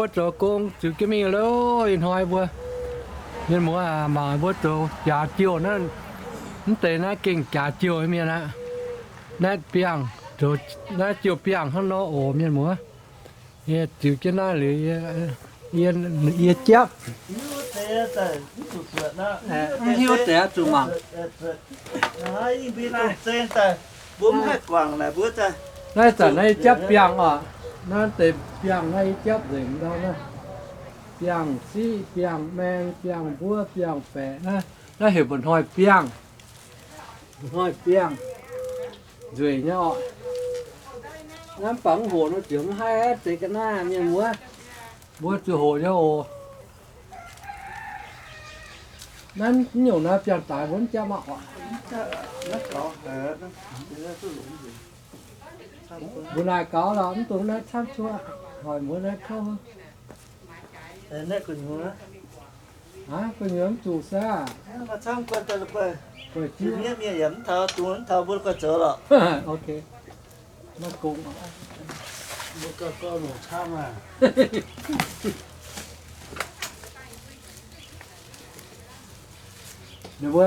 Mbuo zoux gong ziux jienv mingh loh, ih hnoi mbuo mienh muoz mangc mbuo zoux jaax jouh naaiv, mv deix naaiv gengh jaax jouh mienh aqv. Naaiv biangh, zoux naaiv jouh biangh hnangv nor oc mienh muoz. Yie ziux jienv naaiv liuz, yie, yie japv. Mv hiuv deix zuqc mangc. Naaiv zanc naaiv yie japv biangh oc. Naaiv deix biangh naaiv yie japv nzengc ndau naaiv. Biangh siqv, biangh maeng, biangh mbuov, biangh baeqc naaiv. Naaiv heuc mba'hnoi biangh. Mba'hnoi biangh. Nzueic nyei oc. Naaiv mv baac mv hoqc nor ziouc mv haih aqv, deix ga'naaiv mienh muoz. Mbuo zuqc hoqc nyei oc. Naaiv nyungc naaiv biangh daaix mbuo mv japv mv oc. Mbuo naaic gaux lorqc, mv dungx naaiv camv cuotv, hoic mbuo naaiv kouv. Aa, gu'nyuoz mv zuqc saah? Gueic jiuv. Ok. Maiv gong. Ninh mbuo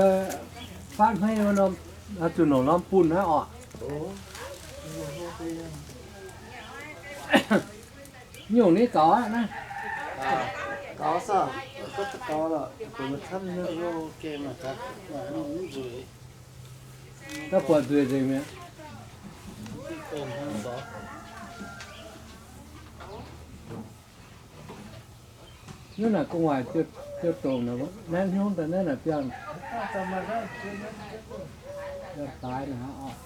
faatv hmeiv wuov norm, zuqc nongc norm bunh naaiv oc. Nyungc ni gaux aqv naaiv. Daaih buatc nzueic nzengc mi'aqv. Nyungc naaic gu'nguaaic ziouc dongc naaiv hnyouv daaih naaiv naaic biangh, biangh daaix naaic oc.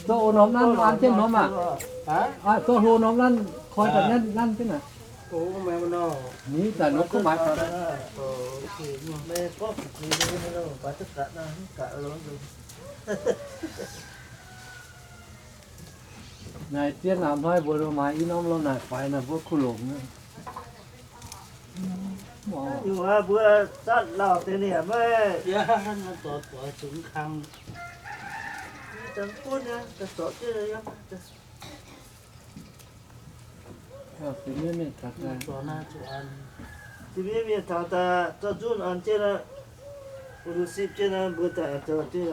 Zorqv norm nanv an jienv norm aac. Zorqv hlo norm nanv koi daaih nanv jienv naaic. Ni daaih norm kuv maaiz taux. Naaic zien naaic hnoi mbuo maaiz i norm lo naaic faix naaic mbuo kuh longc. Mbuo zatv lauh deix ninh meih. Mienh mienh taux daaih zorqv nzunv an jienv, lu sipv jienv mbuo daaih zoux jienv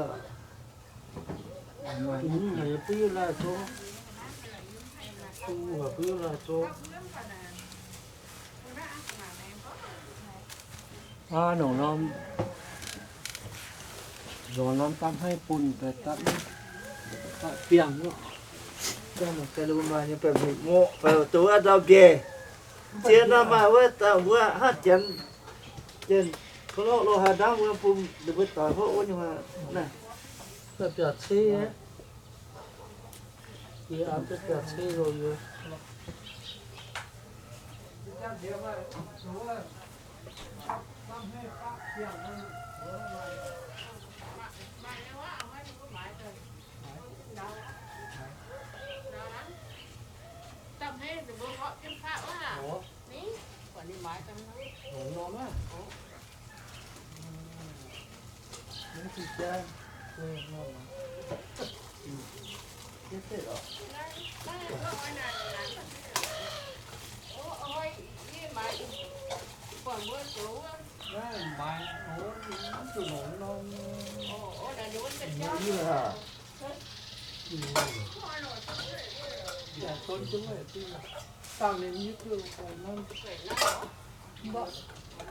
lorqc. Aa, nongc norm, nongc norm dapv hmeiv bun daaih dapv, dapv biangh. Zoux aqv ndau mbiec. Ziex norm maaih wuov dauh mbuo haav janx, janx k'o loqv lo haaix ndamv wuov bun ninh mbuo doix hopv wuov nyei. Naaiv biauv-cei, biauv-cei loh yie.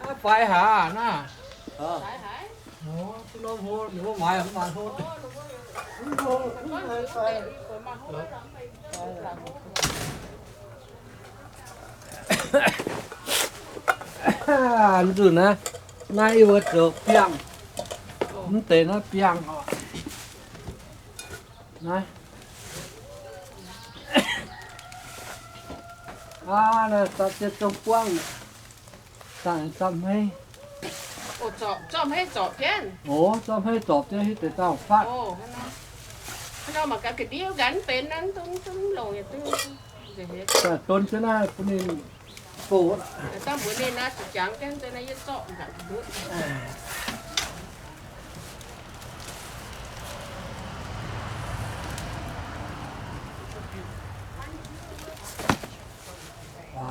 Aav, faix haaix naaiv? Duqv norm hlo, ninh mbuo maaiz maaiz hlo. Nzunc naaiv, naaiv yie mbuo zoux biangh, mv deix naaiv biangh oc. Naaiv, aav, naaiv dapv jienv zong buangv, dangh dapv hmeiv. Oc, zorpc hmeiv zorpc jienv, hitv deix dangh fatv. Daaih don jienv naaiv bun ninh gox.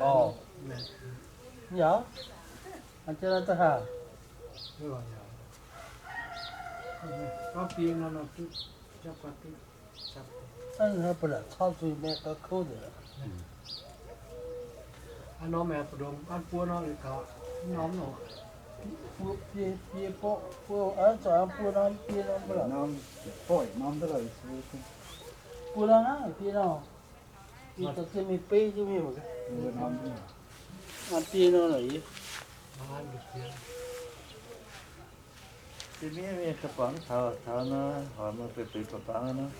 Orv, yaac, an jienv naaiv da'haah. Hnangv naaiv ba'laqc cauv zuiz maengh gauh kouv nzengc. An norm maengx buoz-ndomh an buo norm liuz gaux, norm nor. Buo biei, biei borqv, buo, aa, zuqc an buo norm, biei norm ba'laqc. Norm, borqv norm da'laqc. Buo norm hnangv biei norm. Ih daux zinh mingh beiv jienv mingh mangc gaax. An biei norm lorqc yie. Zinh miev miev ga'bangc taux, taux nor, hoic meih beiv-beiv ba'bangc nor.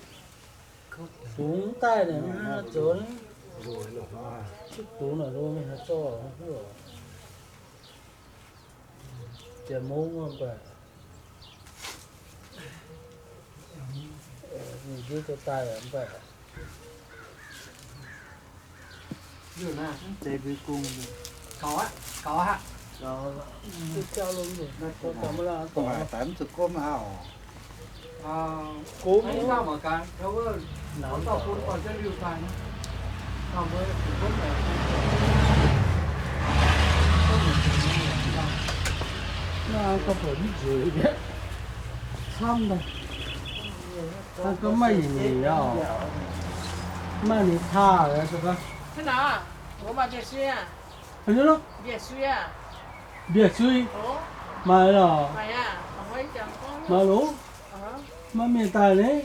Dungx daaih naaic mingh haih zoux, duqv dungx naaic lo mingh haih zorqv. Jiex mungv mv baac, ninh njiec zoux daaih mv baac. Mv zeiz mbuo gong, gaux aqv, gaux aqv. Gaux, gaux longx nzunc. Gong haaix daaih mv zuqc gomv aqv oc. Gomv, naaiv gauh buatc mv nzueic mi'aqv. Camv daaih. Naaiv gauh maaih nyeic nyeic aqv. Maaih ninh taah. Mbiaec sui, mbiaec sui, maaih lorqc. Maaih loh. Maiv mienh daaih nyei.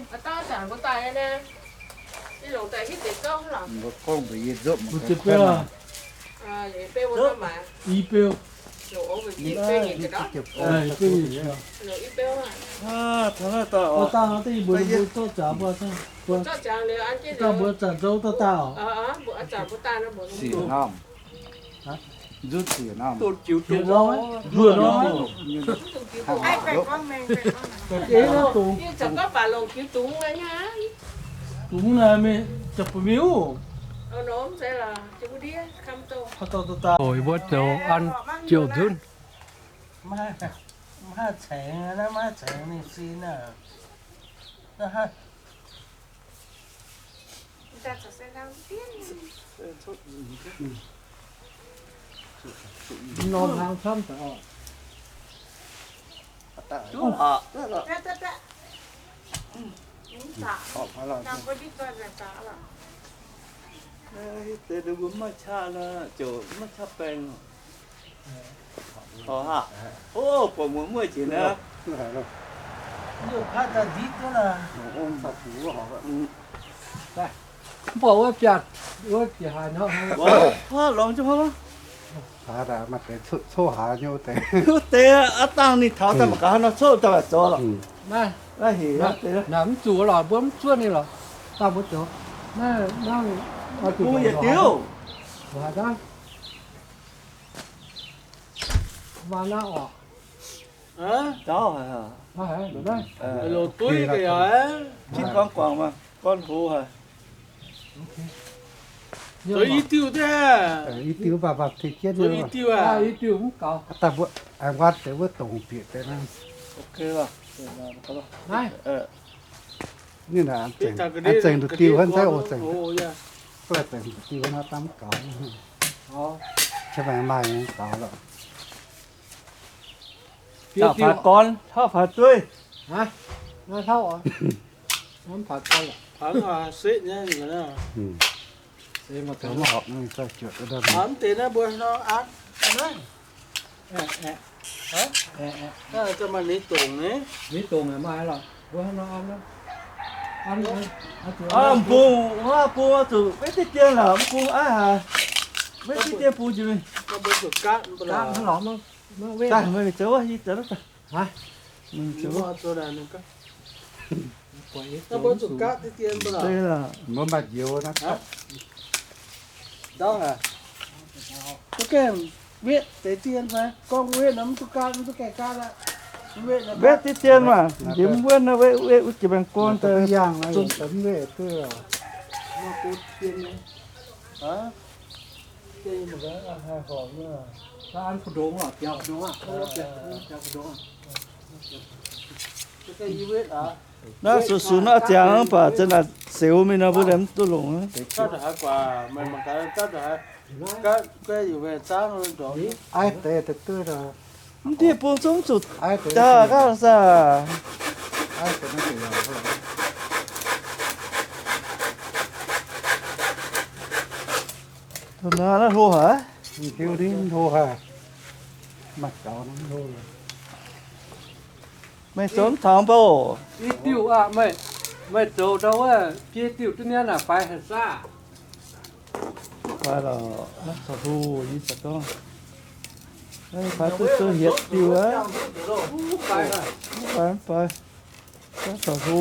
Mbuo gorngv mbuox yie nzopv mangc gaax, i beu. Taux naaiv daaih oc, dangh mbuo zanc nzou daaih daaih oc. Siec norm, nzutv siec norm, nzutv norm. Dungx naaiv mingh ziepc buo miuc. Oc, mbuo zoux an jiouh nzunc. Maiv haih caengx, naaiv maiv haih caengx ninh sin aac. Norm hlang camv daaih oc. Deix mbuo maiv qaqv nor, ziouc maiv qaqv baeng. Oc, haac. Oc, buatc muonz mueiz jiex naaiv. Mv baac wuov biatc, wuov biatc haaix nor. Lorngx jienv hnangv. Maaih deix coqv haaix nyei wuov deix. Wuov deix aqv, dangh ninh taux daaih mangc gaax haaix nor coqv daaih zoux lorqc. Naaiv hec naaiv deix. Naaic mv zuqc lorqc, mbuo mv zuov ninh lorqc. Dangh mbuo zoux. Naaiv, naaiv, bung yietc diuv. Haaix dangh? Maaih naaiv oc. Longc dueiv ga'yaac, qin guangc guangc maah, gorn hoz haic. Zoux i diuh daaih. I diuh mv baac baac tengx jienv zoux i diuh aqv. I diuh mv gaux. Daaih mbuo aengx waatv deix wuov dongc bieqc deix naaiv. Ninh naaic an zengc nduqc diuh hnangv nzaiv oc, zengc, zengc nduqc diuh hnangv dangh mv gaux. Maaih gaux lorqc. Taux faix gorn, taux faix dueiv. Mv deix naaiv mbuo hnangv nor an. Maaih ni dongc ni. Ni dongc maaih lorqc, mbuo hnangv nor an. Mv bung, mv bung zuqc maiv diqv dien lorqc, mv bung aiv haic. Maiv diqv dien bung jiex mingh. Daaih meih zoux wuov, yie zoux wuov. Mbuo maaih njoux naaiv. Ndau aac, mv gaengh wetv deix dien fai? Gorngv wetv nor mv duqv gaatv, mv duqv gaengh gaatv aqv. Wetv deix dien maah, njiec mv wuonv naaiv, wetv, wetv wuov jiex baengh gorn daaih. An fu ndongx aqv, biaux ndongx aqv. Biaux fu ndongx aqv. Naaiv sux sux naaiv ziangx mv baac za'naaic seux mingh nor mbuo mv duqv longc. Mv ndiev bung zungv zuqc daaih gauh saah. Naaiv hlo haic. Meih zoux mv taux mv baac. Yie diuh aqv, meih, meih zoux ndau wuov biei diuh duqv nianv naaic faix haic saah? Faix lorqc, naaiv caux hlo yie caux gorngv. Faix duqv zuov hietc diuh aqv. Mv faix, mv faix. Naaiv caux hlo.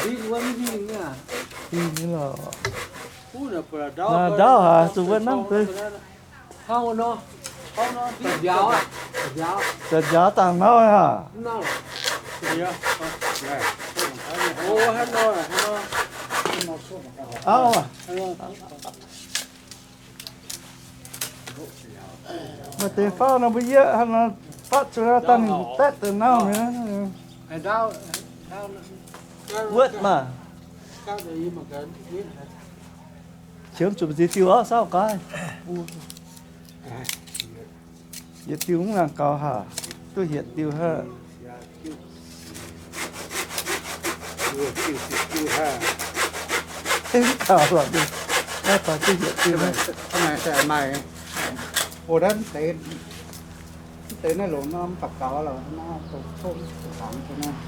Dingh nyei lorqc. Naaiv ndaauv haic, zuqc wuov hnangv deix. Zanc njaaux dangh nauv haic. Auv, maaih deix fauv nor mbuo yieqv hnangv nor, fatv zuqc naaiv dangh ninh daetv deix nauv mi'aqv. Wuotv maah. Qiemx zuqc ziex diuh orv sauv gaaix. Yietc diuh mv ngaengc gaux haic, duqv hietc diuh haic. Mv gaux lorqc, naaiv daaih duqv hietc diuh. Maaih, o, mv deix, mv deix naaiv longc norm baac gaux lorqc, naaiv dongh coqv tangx naaiv.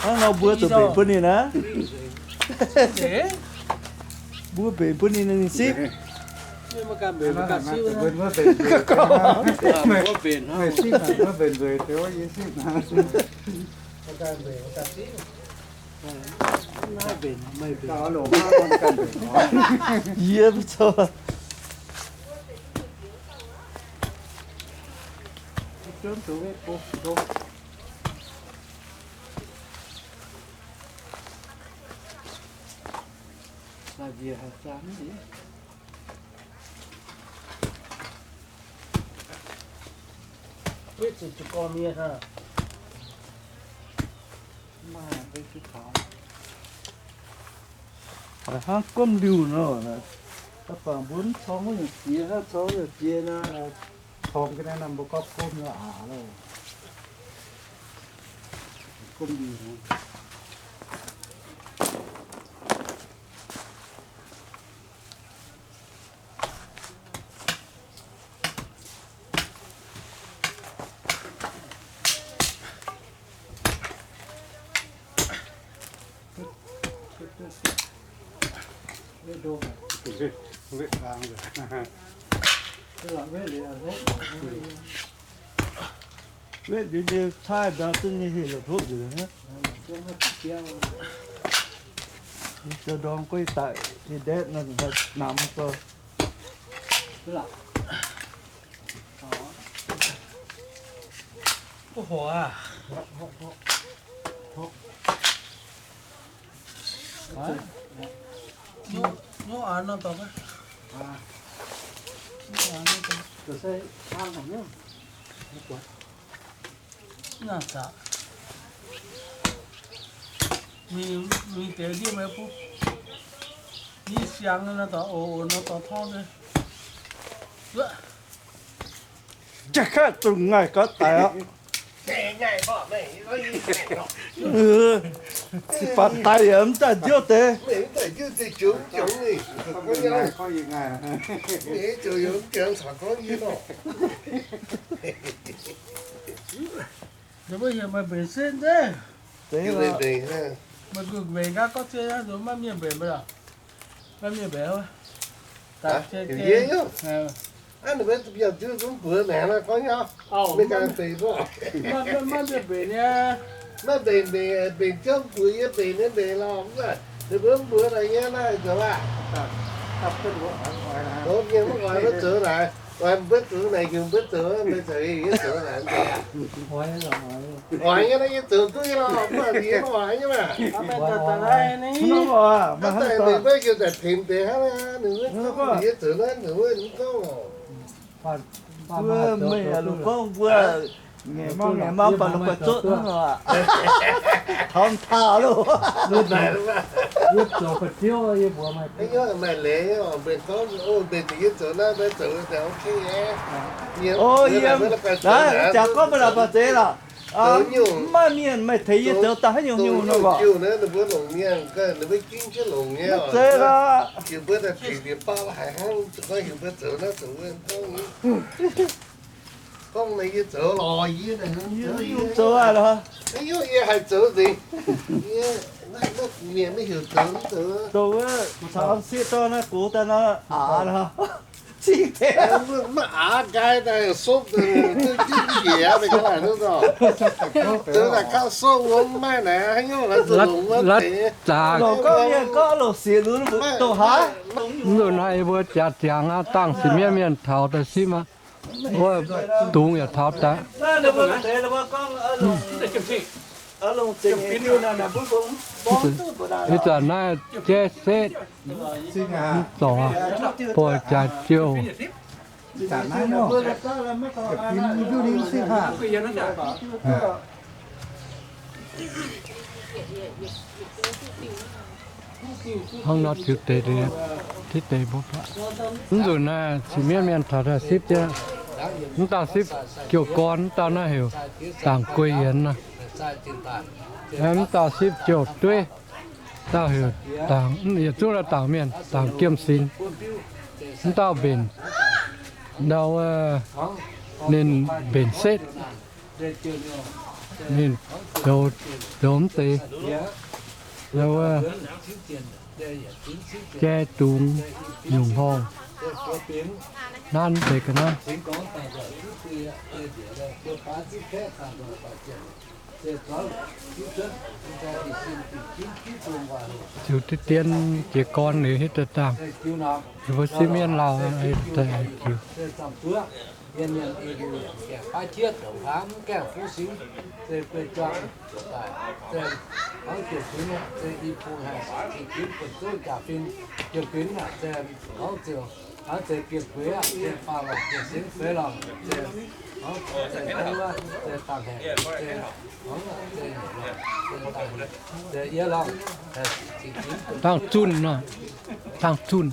Hnangv nor mbuo zuqc mbenc bun ninh aqv. Mbuo mbenc bun ninh, ninh sipv. Yie mv zoux. Hnangv gomv liuh nor, da'faanh mbuo mv corng wuov nyungc jiex, hnangv corng wuov nyungc jiex nor, corng ga'naaiv nor mbuo gorngv gomv nor aqc loh. Gomv liuh nor. Wetv liuz ndie caaiv mbiauz duqv nyei heh la'hlopv nzengc hnangv. Zoux ndorm guei daic, ndie ndetv nor, namx zoux. Ov, horc aqv. Nyoqv aqv nor dorh. Naaiv zaqc. Mingh, mingh deix ndiev meih bun. Ni siang nor dorh, oc, oc, nor dorh torngv nyei. Jaax kaiv zungh ngaih gauh daic aqv. Baac daic yaac mv daaih nziouv deix. Meih mbuo heuc meih mbenc setv nzengc. Meih mbuo mbenc gaax gorngv zien, maiv mienh mbenc meih lorqc. Maiv mienh mbenc. Maiv mienh mbenc nyei. Maiv mbenc, mbenc jienv mbuox yie mbenc nyei mbenc lorqc. Ninh mbuo mv mbuox naaic yie naaiv zoux aqv. Zoux mienh mv oix maiv zoux naaic. Mbuo zuqc naaic heuc mbuo zoux, mbuo zoux yie zoux naaic. Oix nyei nor, yie zoux duqv nyei lorqc, mv baac yie mv oix nyei maah. Daaih ninh mbuo heuc daaih tengx deix hnangv, ninh mbuo gorngv yie zoux naaiv, ninh mbuo mv gorngv oc. Mbuo meih longc gorngv mbuo ngaengc mangv ngaengc mangv baac longc guaix zuqv hnangv nor aqv. Taux taux loh. Maaih leiz, mbuo gorngv, o, mbenc yie zoux naaiv, mbuo zoux daaih ok nyei. O, yiem naaiv jaax gorngv mbuo la'baac zeiz lorqc. Mv maaih mienh maaih teix yie zoux daaih haaix nyungc nyungc nor. Ninh mbuo longc mienh, ninh mbuo ginv jienv longc nyei. Zeiz lorqc. Heuc mbuo daaih bieqc bieqc bauv haic hnangv, zuqc gorngv heuc mbuo zoux naaiv zoux wuov, gorngv naaiv yie zoux lorqc, yie zoux aqv lorqc. Yie haih zoux nzengc. Mienh maiv heuc zoux, zoux wuov caux sieqv dorn naaiv gox daaih nor aqv lorqc. Zingh deix. Maiv aqc nqaai daaih sopv, duqv jienv njiec aqv, zoux daaih kaux sopv wuov mv maaih naaic, haaix nyungc la'zuqc longc wuov deix. Longc gorngv mienh gorngv longc siec lunx mbuo dongh haaix. Mv nzunc naaiv yie mbuo jaax ziangx aqv, dangh sipv mienh mienh taux daaih sipv aqv. Wuov dungz yaac taux daaih. Ih zanc naaiv jaiv setv, mv zorc, buoz jaax jouh. Hnangv nor ziux deix, deix mbuo. Mv nzunc naaiv sipv mienh mienh taux daaih sipv jienv. Mv dauh sipv jiouv gorn, mv dauh naaiv heuc Dangc Guei Yienx nor. Mv dauh sipv jiouv dueiv, dauh heuc Dangc, yietc zungv Dangc mienh, Dangc Jiem Sinx. Mv dauh mbenc, ndau, ninh mbenc setv. Ninh zoux, zoux mv deix, jai dungz nyungc horngh, nanv deix ga'naaiv. Ziux deix dien jiex gorn liuz hitv daaih dangh, ninh mbuo sipv mienh lauh daaih ziux. Dangh zunh nor, dangh zunh.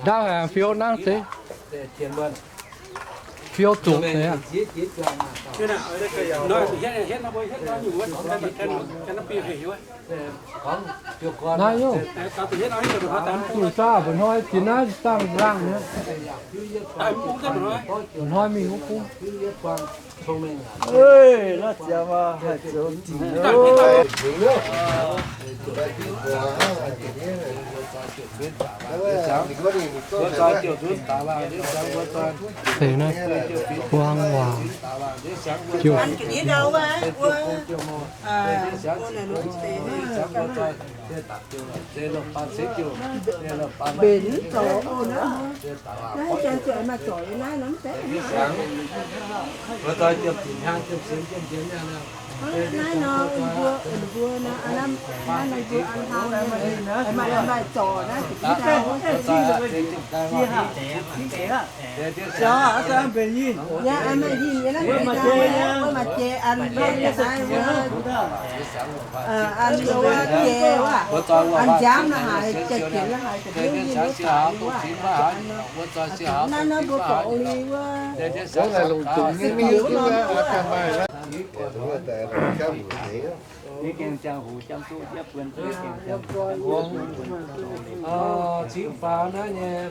Ndau haic fiou nangv deix. Fiou zuqc deix aqv. Naaiv yaac, duqv zauh mba'hnoi jiex naaiv dangh laangh nyei. Mba'hnoi mingh wuov bung. Naaiv ziangx maaih haih zoux dingc loh. Deix naaiv buang waac jiouv. Mbenc mv zorc oc naaiv. Naaiv janx ziouc maaih zorc yiem naaiv nor mv deix. Naaiv nor mbuo, mbuo nor, naaiv nor mbuo an hlang nyei, maaih, maaih zorc naaiv. Yaac maaih hin yiem naaiv jai, wuov maaih jai an, an jai wuov, an nziaamv la'haic, jai jienc la'haic, ga'ndiev yinh wuov daaih wuov, naaiv nor mbuo gorngv liuz wuov, se bieqc wuov nor. Cingx faaux naaiv nyei,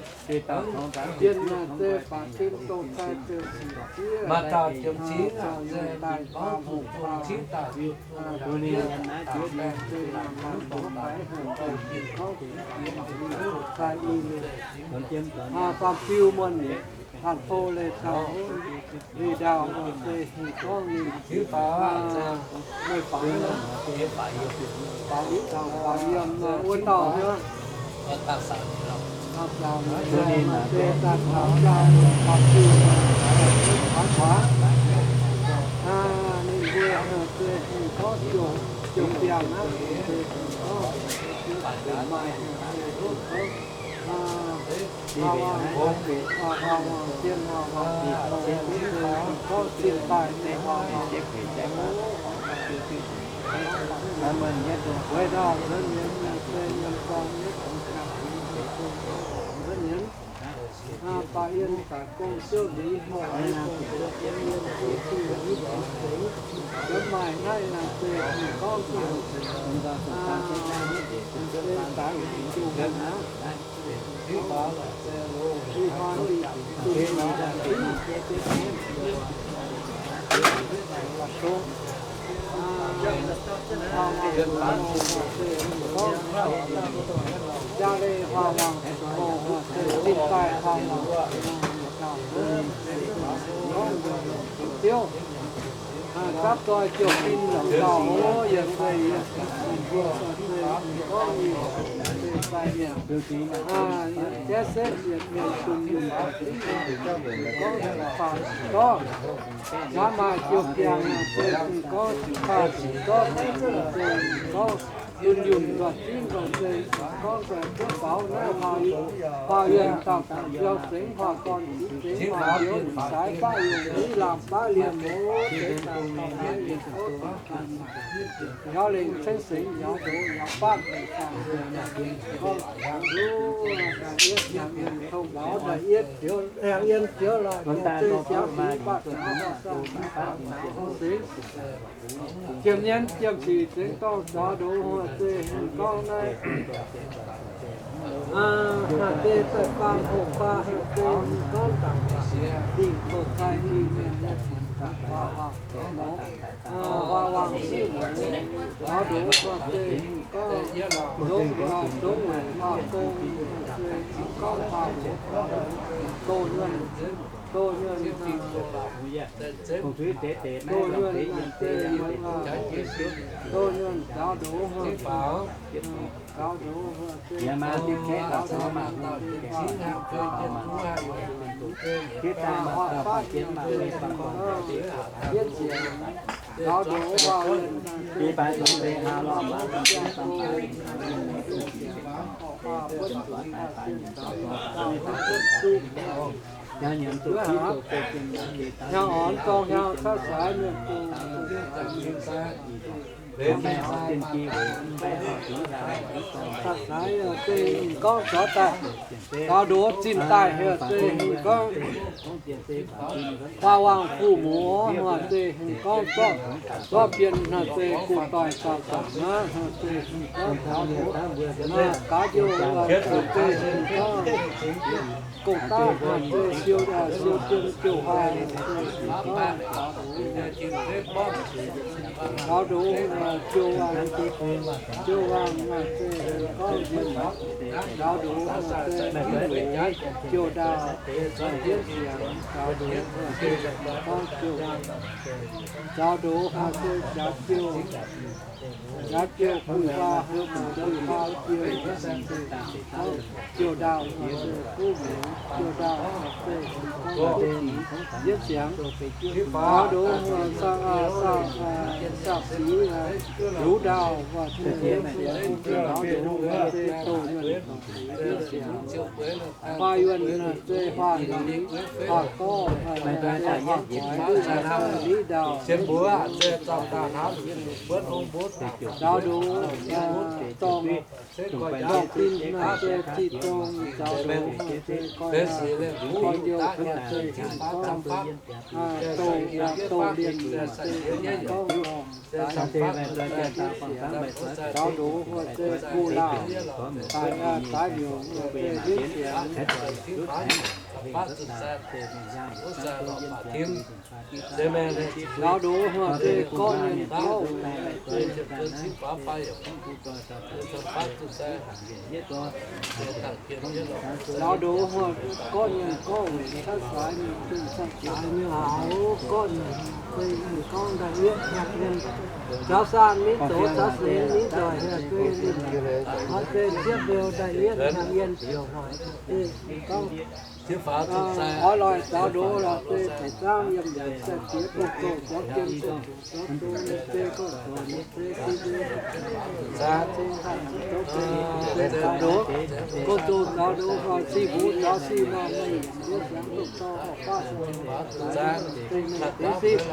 maaih dauh jomc cingv, cingv daaih, faam-fiu muonh, hatc hlo leiz taux, leiz ndaauh, se hingh gorngv ninh, meih faaux, faaux yiem, wuov dauh, faam-fiu, ninh mbuo se hingh gorngv ziouc biangh aqv, se hingh gorngv maaih, se hingh gorngv, Aa, aa, aa, aa, aa, aa, aa, aa, gorngv zinh daaih, aa, aa, aa, weic dauh nzuonx mienz se yiem dorngx nyei, nzuonx mienz, aa, baaux yiem daaih gong siouv liz horngh, yiem Ziouv Tin-Hungh nyei za'eix, yiem maaih naaiv se gorngv, aa, se daaih juqc hnangv. Aa, gapv doi ziouc fin longc gauh, o, yiem se, yiem se, gorngv mienh, se sai mienh, aa, jaiv setv mienh, mienh zunh mienh, gorngv faaux gorngv, yaac maaih ziouc biangh, se gorngv faaux gorngv, se gorngv yunh yunh nzuonx zingv nzuonx se gorngv, se duqv faaux naaiv, faaux yunh dauh ganh biauv sengx, faaux gorn qiex sengx, faaux njoux saaix baqv yungh, i lamh baqv liemh, o, sengx daaih faaux naaiv, yaac lengc ceng sengx, yaac ndoqc yaac baamh, gorngv, yietv, yietv, tong maux daaih yietv, yietv, yietv, ziouv laaih, ziouv, ziouv, ziouv, ziouv, sengx. Ziemx nyei, ziemx sic zengx dorngh caux ndoqc, se gorngv naaiv, aa, naaiv deix daaih faam hoqc faam, se gorngv dangc dingh hoqc cai dingh, aa, waac-waangc siqv, caux ndoqc, se gorngv nzongc, nzongc weic faam gong, se gorngv faam hoqc, doh nyuonh, doh nyuonh, doh nyuonh, doh nyuonh caux ndoqc, caux ndoqc, hnyangx orn dorng hnyangx caqv saaix mienh, caqv saaix se gorngv caux daaih, caux ndoqc zinh daaih, se gorngv waac-waangc fuqv-muoz, se gorngv zorqv, zorqv bienh, se guv doic zaangc zaangc naaiv, se gorngv caux ndoqc, gaax jouh, se gorngv gong-daqv, se siou, siou bienh jouh haaix, caux ndoqc, jouh, jouh waangc, se gorngv nziex, caux ndoqc, se jouh ndaauh, jienv siangx, caux ndoqc, gorngv jouh waangc, caux ndoqc, se jaax jiouh, jaax jiouh gu'nguaaz, jaax jiouh, jouh ndaauh, se fuqv muonz, jouh ndaauh, se jienv siangx, caux ndoqc, saangv, Sap six, lux ndaauh, huaax zeiz, huaax yuonh, zeiz huaax nongx, huaax gorv, huaax nongx, huaax guaix, liqc ndaauh, zaux ndoqv, dorngc, dorngc dinh, zeiz ziqc dongh, zaux ndoqv, zeiz gorx, gorx-youz, zeiz hingh gorngv, douz, douz-lienh, zeiz hingh gorngv lorngh, zaux ndoqv, zeiz go laauh, daaih, daaih miuc, zeiz hietv siangx, zaux ndoqv, huaax zeiz gorqv-nyienh gorqv, zaux ndoqv, huaax gorqv-nyienh gorqv, cuotv saaix mingh, cuotv saaix daaih mingh, gorqv-nyienh zeiz hingh gorngv da'yietv hnyangx-yienh, zaux saanh mingh zoux zaux seix mingh nzoih, huaax zeiz ziepv mbeu da'yietv hnyangx-yienh ziouc hoic, gorngv, oix loic zaux ndoqv, huaax zeiz da'zaangv yiem nyanc sai-diex, gong-zoh jauv jiem, gong-zoh jauv-zong, zeiz gong-zoh, zeiz zaux ndoqv, gong-zoh zaux ndoqv, huaax ziqv mbuo zaux siqv maaih mengh, mbuo siangx gong-zoh, huaax baav siqv, deix siqv,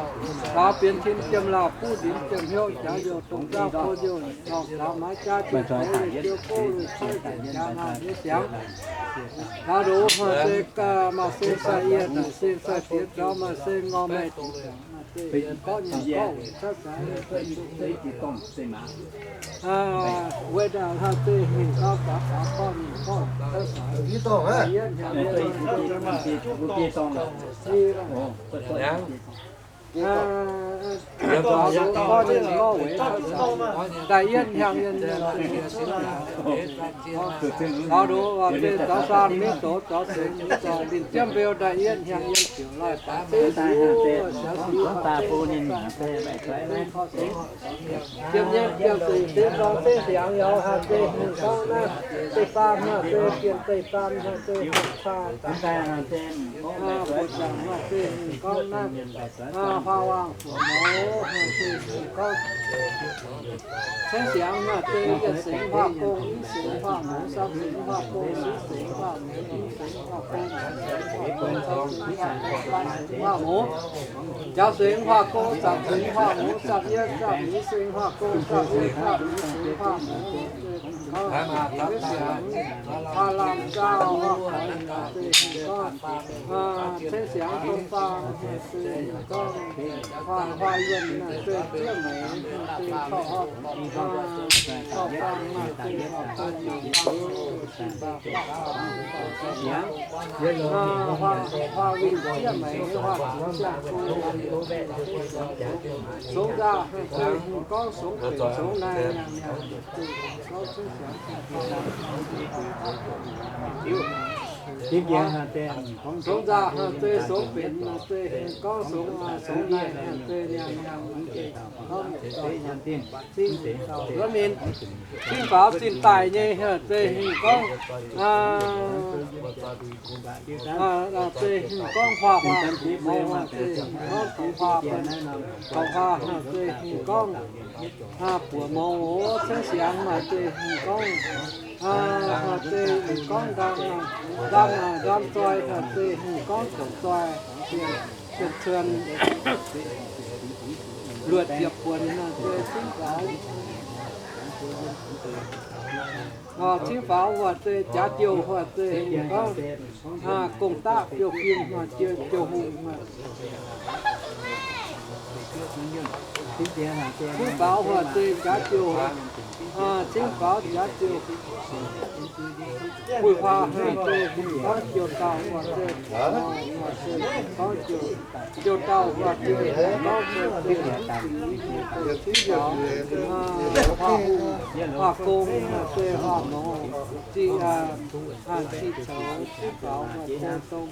zaux bienx tin jiem laauh, buv ndinx jiem hnyouv, jaax youh dongh zaangv bun youh, dorngc zaux maaiz jaav jiem, zoux lui jiu gouv lui caiv, jaax hnangv nyei siangx. Zaux ndoqv, huaax zeiz maaih se sai-yienh, se sai-diex zaux, maaih se ngorc meih gorqv-nyienh gorqv, cuotv saaix, weic ndaauh, huaax zeiz hingh gorngv, zaux gorqv-nyienh gorqv, cuotv saaix, da'yietv hnyangx-yienh, gorqv-nyienh gorqv, weic cuotv saaix, da'yietv hnyangx-yienh, zaux ndoqv, huaax zeiz zaux saanh mingh zoux zaux seix, ninh ziepv mbeu da'yietv hnyangx-yienh ziouc laih baac zeiv siouc, siouc, siouc, jiem nyei jiem seix, se dorng se siangx, yaac huaax zeiz hingh gorngv naaiv deic-baan, huaax zeiz bienh deic-baan, huaax zeiz huaax caa, buoz-zaangc, huaax zeiz hingh gorngv naaiv, huaax waangh fuqv mouz, huaax zeiz hingh gorngv, ceng siangx, huaax zeiz yietc sengx huaax gong, i sengx huaax mouz, samv sengx huaax gong, siv sengx huaax mouz, i sengx huaax gong, huaax mouz, jaax sengx huaax gong, zaangc sengx huaax mouz, zaangc yie, zaangc i sengx huaax gong, zaangc i, zaangc i sengx huaax mouz, huaax laangh zaauh, huaax zeiz hingh gorngv, ceng siangx dongh faang, huaax zeiz hingh gorngv, huaax, huaax yuonh, zeiz zieqv meix, zeiz corc, corc faang, zeiz corc, huaax winh zieqv meix, huaax ziqc ziangh go, songx nzaqc, zeiz hingh gorngv songx benx songx naaiv, gorngv songx nzaqc, zeiz songx benx, zeiz hingh gorngv songx, songx naaiv, zeiz nyanc, gorngv cing faaux zinh daic nyei, zeiz hingh gorngv, zeiz hingh gorngv huaax, huaax, mouz, zeiz hingh gorngv taux huaax, taux huaax, zeiz hingh gorngv buoz mouz, ceng siangx, zeiz hingh gorngv, zeiz hingh gorngv ndam, ndam, ndam zoih, zeiz hingh gorngv zoqc zoih, cien cuon, luoqc ziepc buonc, zeiz cingv faaux. Cingv faaux huaax zeiz jaax jouh, huaax zeiz hingh gorngv gong-daqv jouh fim, jouh hungh. Cingv faaux huaax zeiz jaax jouh, cingv faaux jaax jouh, buih huaax huaax zeiz hingh gorngv jouh dauh, huaax zeiz gorngv jouh, jouh dauh huaax zeiz gorngv cingv faaux, huaax hungh, huaax gong, huaax zeiz huaax mouz, ziqc, ziqc coux, cingv faaux huaax zeiz dongh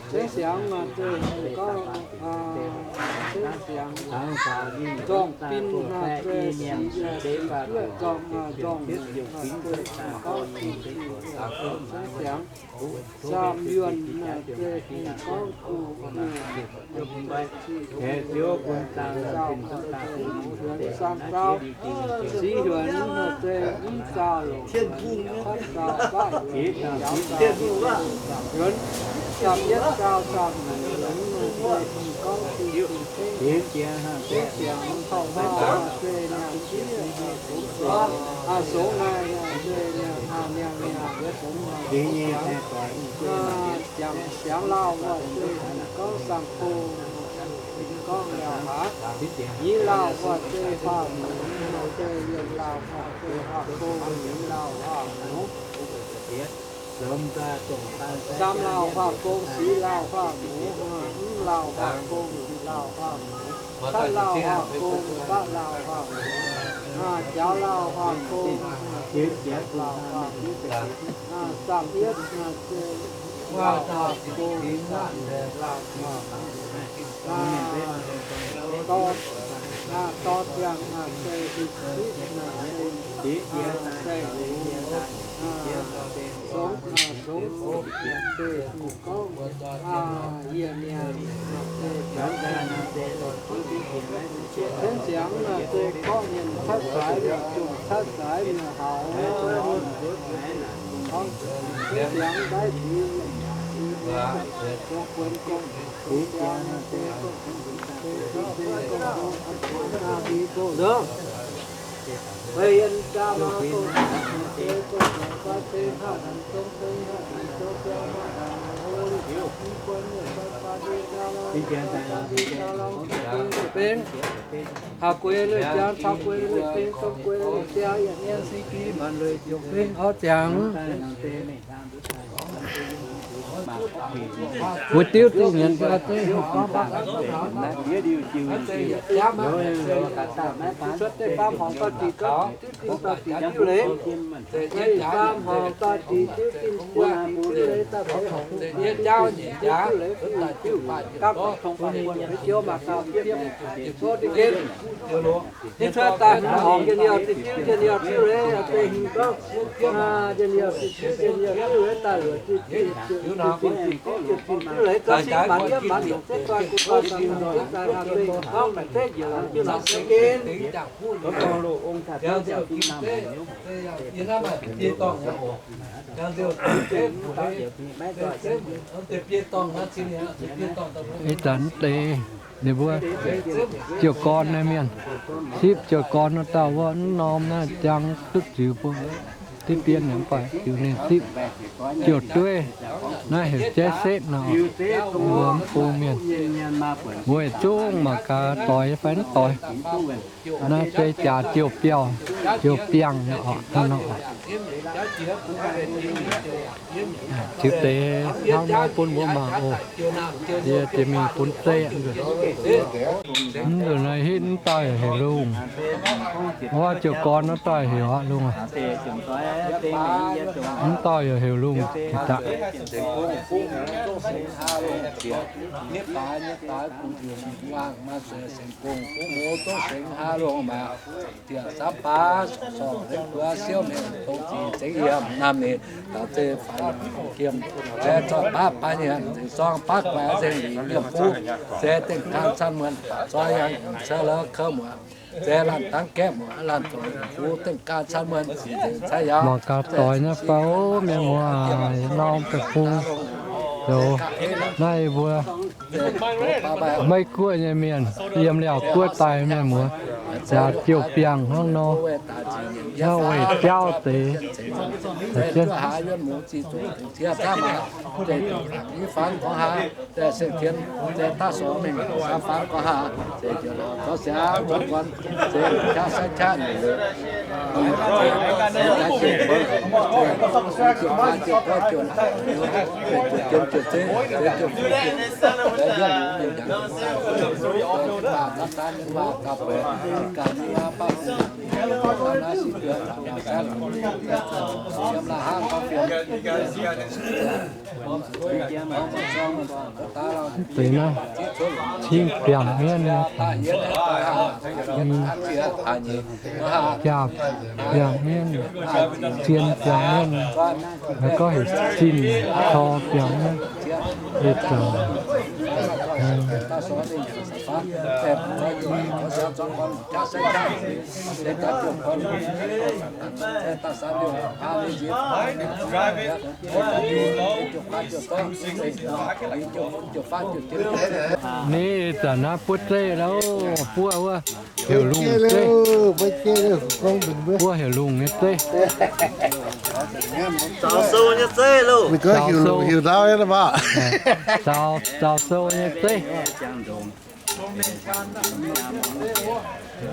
Ceix siangx maaih zeiz gorngv, ceix siangx nzorngh bin maaih zeiz sic, sic juoqv nzorngh, nzorngh, gorngv ceix siangx. Saam yuonh maaih zeiz gorngv saam zaau, sic yuonh maaih zeiz mv zaau, fatv zaau, faatv yuonh, njaaux zaau, yuonh, saam yietv zaau, saam hnyangx yuonh maaih zeiz gorngv ceix siangx, ceix siangx taux maa maaih zeiz nyaah sieqv, songx naaic maaih zeiz nyaah, nyaah, nyaah, songx, siangx, siangx lauh maaih zeiz gorngv saang-gong, gorngv lauh haaix. Nyeiz lauh maaih zeiz huaang-muoz, maaih zeiz yiem lauh maaih zeiz huaang-gong, nyeiz lauh huaang-muoz. Saam lauh huaang-gong, sic lauh huaang-muoz, mv lauh huaang-gong, ziepc lauh huaang-muoz, fatv lauh huaang-gong, faatv lauh huaang-muoz, jaux lauh huaang-gong, lauh huaang-muoz, saam yietv, lauh huaang-gong, lauh huaang-muoz, dorh ziangh, zeiv, songx, songx, zeiv, gorngv, yietc nyanc, ceix siangx, zeiv, gorngv nyanc catv saaix, jomc catv saaix, haux, ceix siangx, daiv ziux, songx buonc gong, Haaix gueix lueic ziangx, caux gueix lueic beng, dongh gueix lueic ziangx, yietc nyanc si gi maanc lueic ziouc beng orv ziangx. Wuov diuv duqv nyanc daaih zeiv, cuotv deix faam horngc doix-dix, diuv dinh doix-dix diuv leiz. Faam horngc doix-dix, diuv dinh doix-dix diuv leiz, daaih faam horngc diuv leiz, gapv tong faam buonc feix ziouv maaih gau diuv. Ninh cuotv daaih hmz horngc njien-youh diuv, njien-youh diuv leiz, deix hmz gorngv, njien-youh diuv, njien-youh diuv leiz, daaih luoqc diuv, diuv leiz, zorqv sipv maanc yiem maanc nyungc zeiv doix gu'nguaaz daaih daaih daaih daaih daaih gorngv maaih zeiv njiec lorqc jienv lorqc jienv gen. Ih zanc deix ninh mbuo jiouv gorn naaiv mienh, sipv jiouv gorn wuov dauh wuov, mv norm naaiv jangx duqv ziux bun diqv dien nyei, mv baac ziux ninh sipv jiouv dueiv, naaiv heuc jaiv setv nor, mbuo mv bung mienh. Mbuo yietc zungv mangc gaax doix fai mv doix. Naaiv se jaax jiouv biauv, jiouv biangh nor. Ziux deix hnangv nor bun mbuo mangc oc. Yie jiex mingh bun zeqv. Mv nzunc naaiv hitv mv dauh heuc lungh. Wuov jiouv gorn wuov dauh heuc aqv lungh. Mv dauh yaac heuc lungh daqc. Diec samv baav sorc sorc lengh buoz siouv mengh dongh zic zengx yiem naamh ninh, taux zeiv faix qiemx, zorqv baav baav nyanc zengc zorng baav guaix nzengc lic yiem fuqv, se dengh gaanv camv muonz zoi yangh cou lou kouv muoz, se laanh dangv gaeqv muoz laanh zoqc fuqv dengh gaanv camv muonz zic nzengc cai yaac. Mangc gaax doix naaiv fai, mienh muoz, norm deic-bung zoux naaiv mbuo Meiv Guoqv nyei mienh, yiem Laauv Guoqv daaih mienh muoz. Jaax jouh biangh hnangv nor, hnangv weih jauv deix. Deix naaiv cing biangh mienv, jaa biangh mienv, zien biangh mienv, gorngv heuc zinh tor biangh mienv. Ni zanc naaiv buov zeiv lauh, buov wuov heuc lungh zeiv. Buov heuc lungh nyei zeiv. Zaux sou nyei zeiv.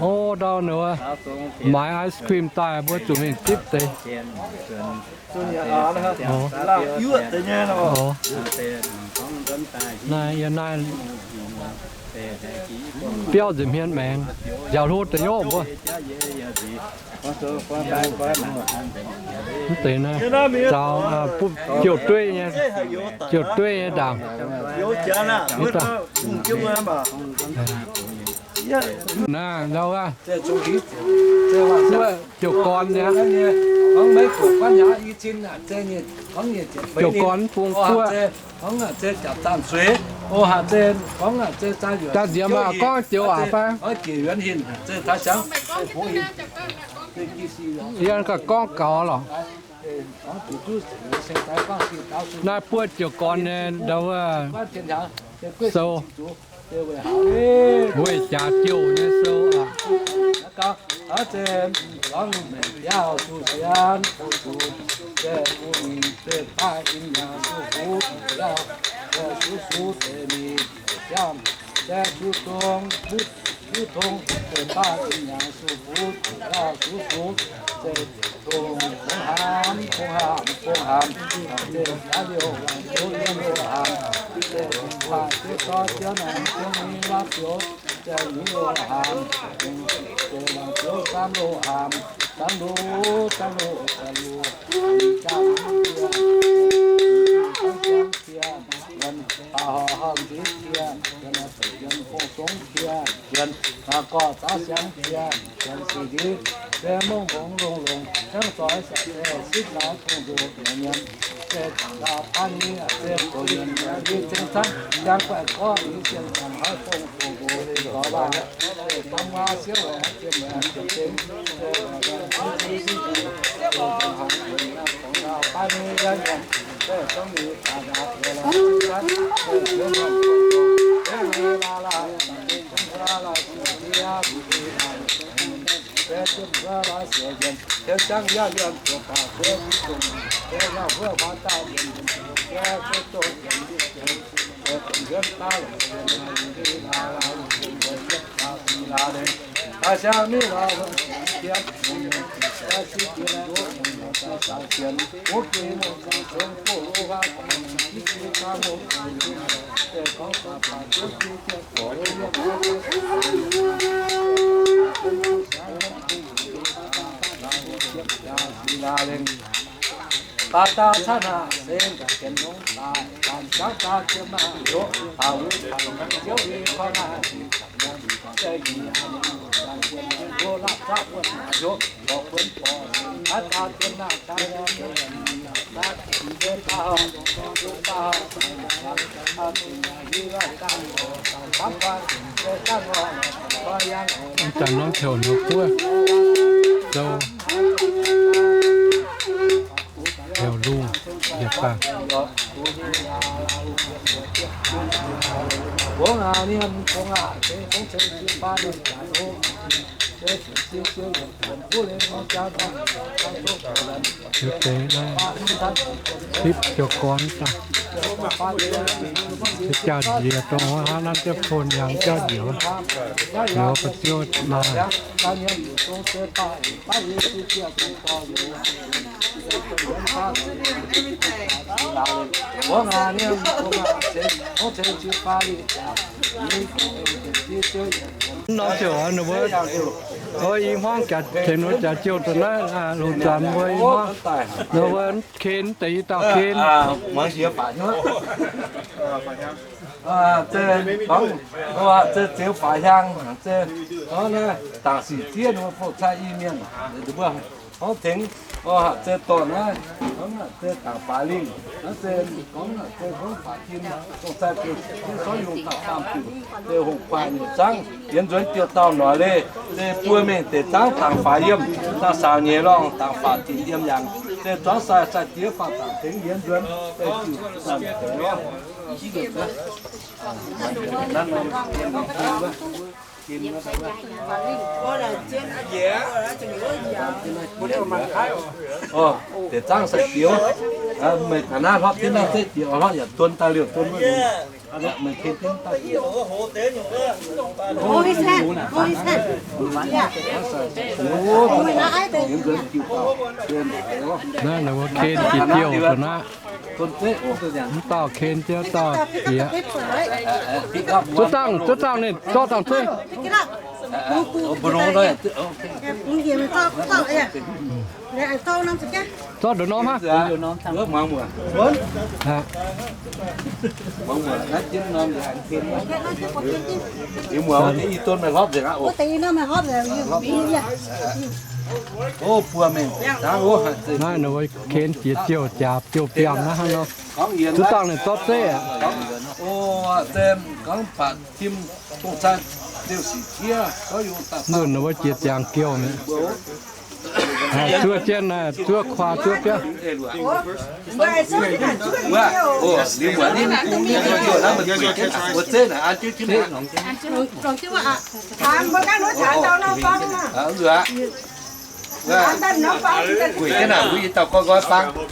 O, ndau ninh maaiz ice cream daaih mbuo zuqc mingh zipv deix. Naaiv yiem naaiv biauv nzemc hmien maengx, nziaaux hlo deix nyei mbuo. Mv deix naaiv zaux, jouh dueiv nyei, jouh dueiv nyei ndaangc. Naaiv ndau wuov, wuov jouh gorn nyei, jouh gorn bung buov. Daaih nziex maaih gorngv joux aqc fai? Yie gauh gorngv gaux lorqc. Naaiv buov jouh gorn nyei ndau wuov sou, weih jaax jouh nyei sou aqv. Zanc norm heuc ninh buov sou, heuc lungh. Yietc baac. Liuz deix naaiv clip ziouc gorn daaih. Se jaax-nziex dongh wuov hnangv naaiv ziouv phone yangh jauv njiec wuov, liuz ba'ziouv maaih. Norm ziouc ninh mbuo, o, i hmuangv jaax tengx ninh mbuo jaax jouh daaih naaiv, longc zanc mbuo i hmuangv, ninh mbuo ken deix i dauh ken. Gorngv, o, se ziux faix hiaang, se gorngv naaiv dangc sic ziev ninh mbuo fongc cai i mienh, ninh mbuo gorngv tengx, o, se dorh naaiv, gorngv naaiv se dangc faix lingh, naaiv se gorngv naaiv se gorngv faix jin, fongc cai jienv sorv yungh dauh faam diuc, se hungh kuaaic nyutc zangv, yienz nzuonx diuh dauh noic leiz, se buo mengh deix zangv dangc faix yiem, daaih saaux nyeiz lorngh dangc faix diqc yiem yangh, se zuangx sai sai diev faah dangc tengx yienz nzuonx, se diuh dauh noic leiz. Deix zangv sai diev, meih taux naaiv hlorpv jienv naaiv zeiv jiex, hlorpv yaac duon daaih liouh duon wuov. Meih ken jienv daaih. Naaiv ninh mbuo ken jiex jouh daaih naaiv. Mv dauh ken jienv dauh jiex. Zuov dangh, zuov dangh ninh zorqv dangh zeiv. Zorqv nduqc norm aqv. Naaiv ninh mbuo ken jiex jouh, jaax jouh biangh naaiv hnangv nor. Zuov dangh ninh zorqv zeiv aqv. Nzunc ninh mbuo jiex ziangx jouh mi'aqv. Zuov jienv, zuov kuaa zuov biauv.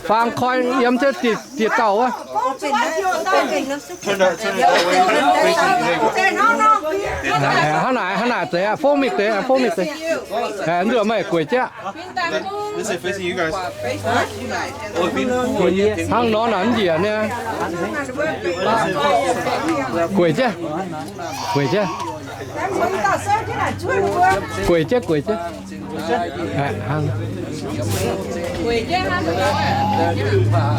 Faang koi yiem jienv dieh dauh wuov. Hnangv naaic, hnangv naaic deix aqv, fongv mingh deix, fongv mingh deix. Nzuoqc meih gueic jienv. Hnangv nor naaic mv njiec niaa. Gueic jienv, gueic jienv, gueic jienv, gueic jienv.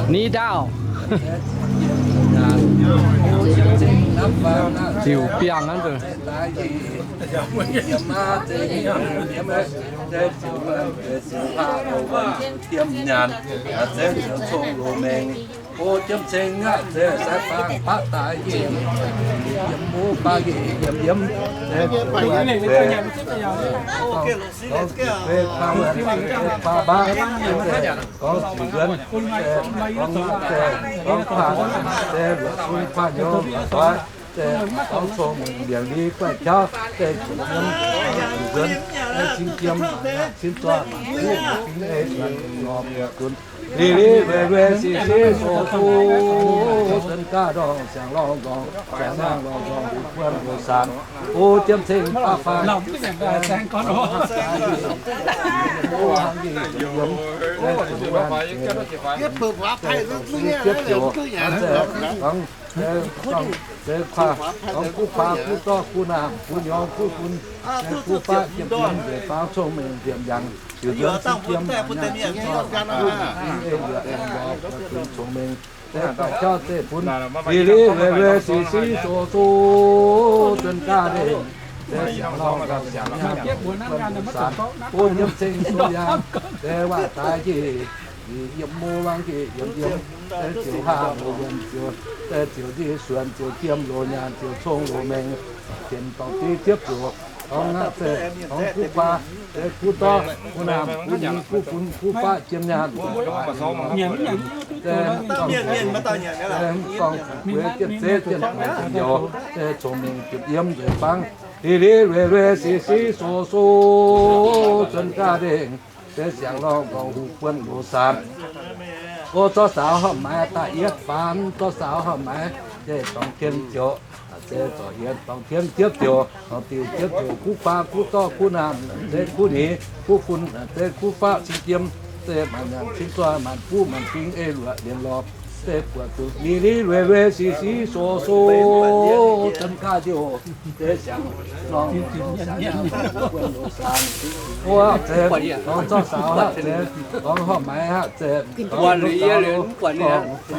Kneel down. Ziux biangh aqv. O, jiemv ceng aqv, se sai faang baqv daaih yiem, yiem wuov baav yiem, yiem, yiem, gorngv zuqc nzuonx, gorngv, gorngv, gorngv kuaah, se luoqc sun kuaah nyouz doix, se gorngv cong-mengh mbienc li guaih jauv, se zuqc nzuonx, zuqc nzuonx, cin jiem, cin zuangx, cin ei, norm zuqc Liuz liuz weic weic sic sic soc suc, zunc gaax ndorngc siang lorngh ndorngc, siang nangh lorngh ndorngc, buonc loz-saanx, o, jiem ceng baav faang, o, hnangv yie yiem, se ziepc joux, se gorngv, se kuaah, gorngv kuv kuaah, kuv dorh, kuv naamh, kuv nyorx, kuv fun, se kuv baqv, jiem jiem, nziex faang, cong-mengh, nziex ndiangx, ziouc nzuonx cing jiem, nyaanh cing dorh, kuv ei luoqc, lorz zuqc cong-mengh, se guaih jauv zeiv-fun, sic liuz weic weic sic sic soc suc, zunc gaax ndeic, se siang lorngh gaax siang nyaanh, buonc loz-saanx, o, jiem ceng suc yaangh, se waac daaix njiec, yiem mouv wangv njiec yiem yiem, se ziouc haav loz yiem ziouc, se ziouc njiec suonc ziouc jiem loz nyaanh ziouc cong loz mengh, sienx dorngc div ziepv zoux, gorngv aqv se gorngv kuv kuaah, se kuv dorh, kuv naamh, kuv nyiez, kuv fun, kuv baqv jiem nyaanh, se Gorngv fu'jueiv jienv zeiv jienv youz, se cong-mengh jiem yiem nzueic fangv, li-li lueic lueic sic sic soc soc, zuonx gaax lengh, se siangx lorngh nqorngv huv buonv loz saanx. O, zorqv saux horpc maaiz daaih yietv faanx, zorqv saux horpc maaiz se dorngx tien ziouc, se zorqv yietv dorngx tien ziepv ziouc, dorngx diuc ziepv ziouc, kuv kuaah kuv dorh kuv naamh, se kuv nix kuv fun, se kuv faqv cin jiem, se maanc nyaanh cin zoih maanc buv maanc fingx ei luoqc lienx lorz, se buoqc zuqc li-li lueic lueic sic sic soc soc, zuonx gaax ziouc, se siangx lorngh nqorngv huv buonv loz saanx. O, se gorngv zorqv saux haic se, gorngv horpc maaiz haic se, gorngv yietv saux,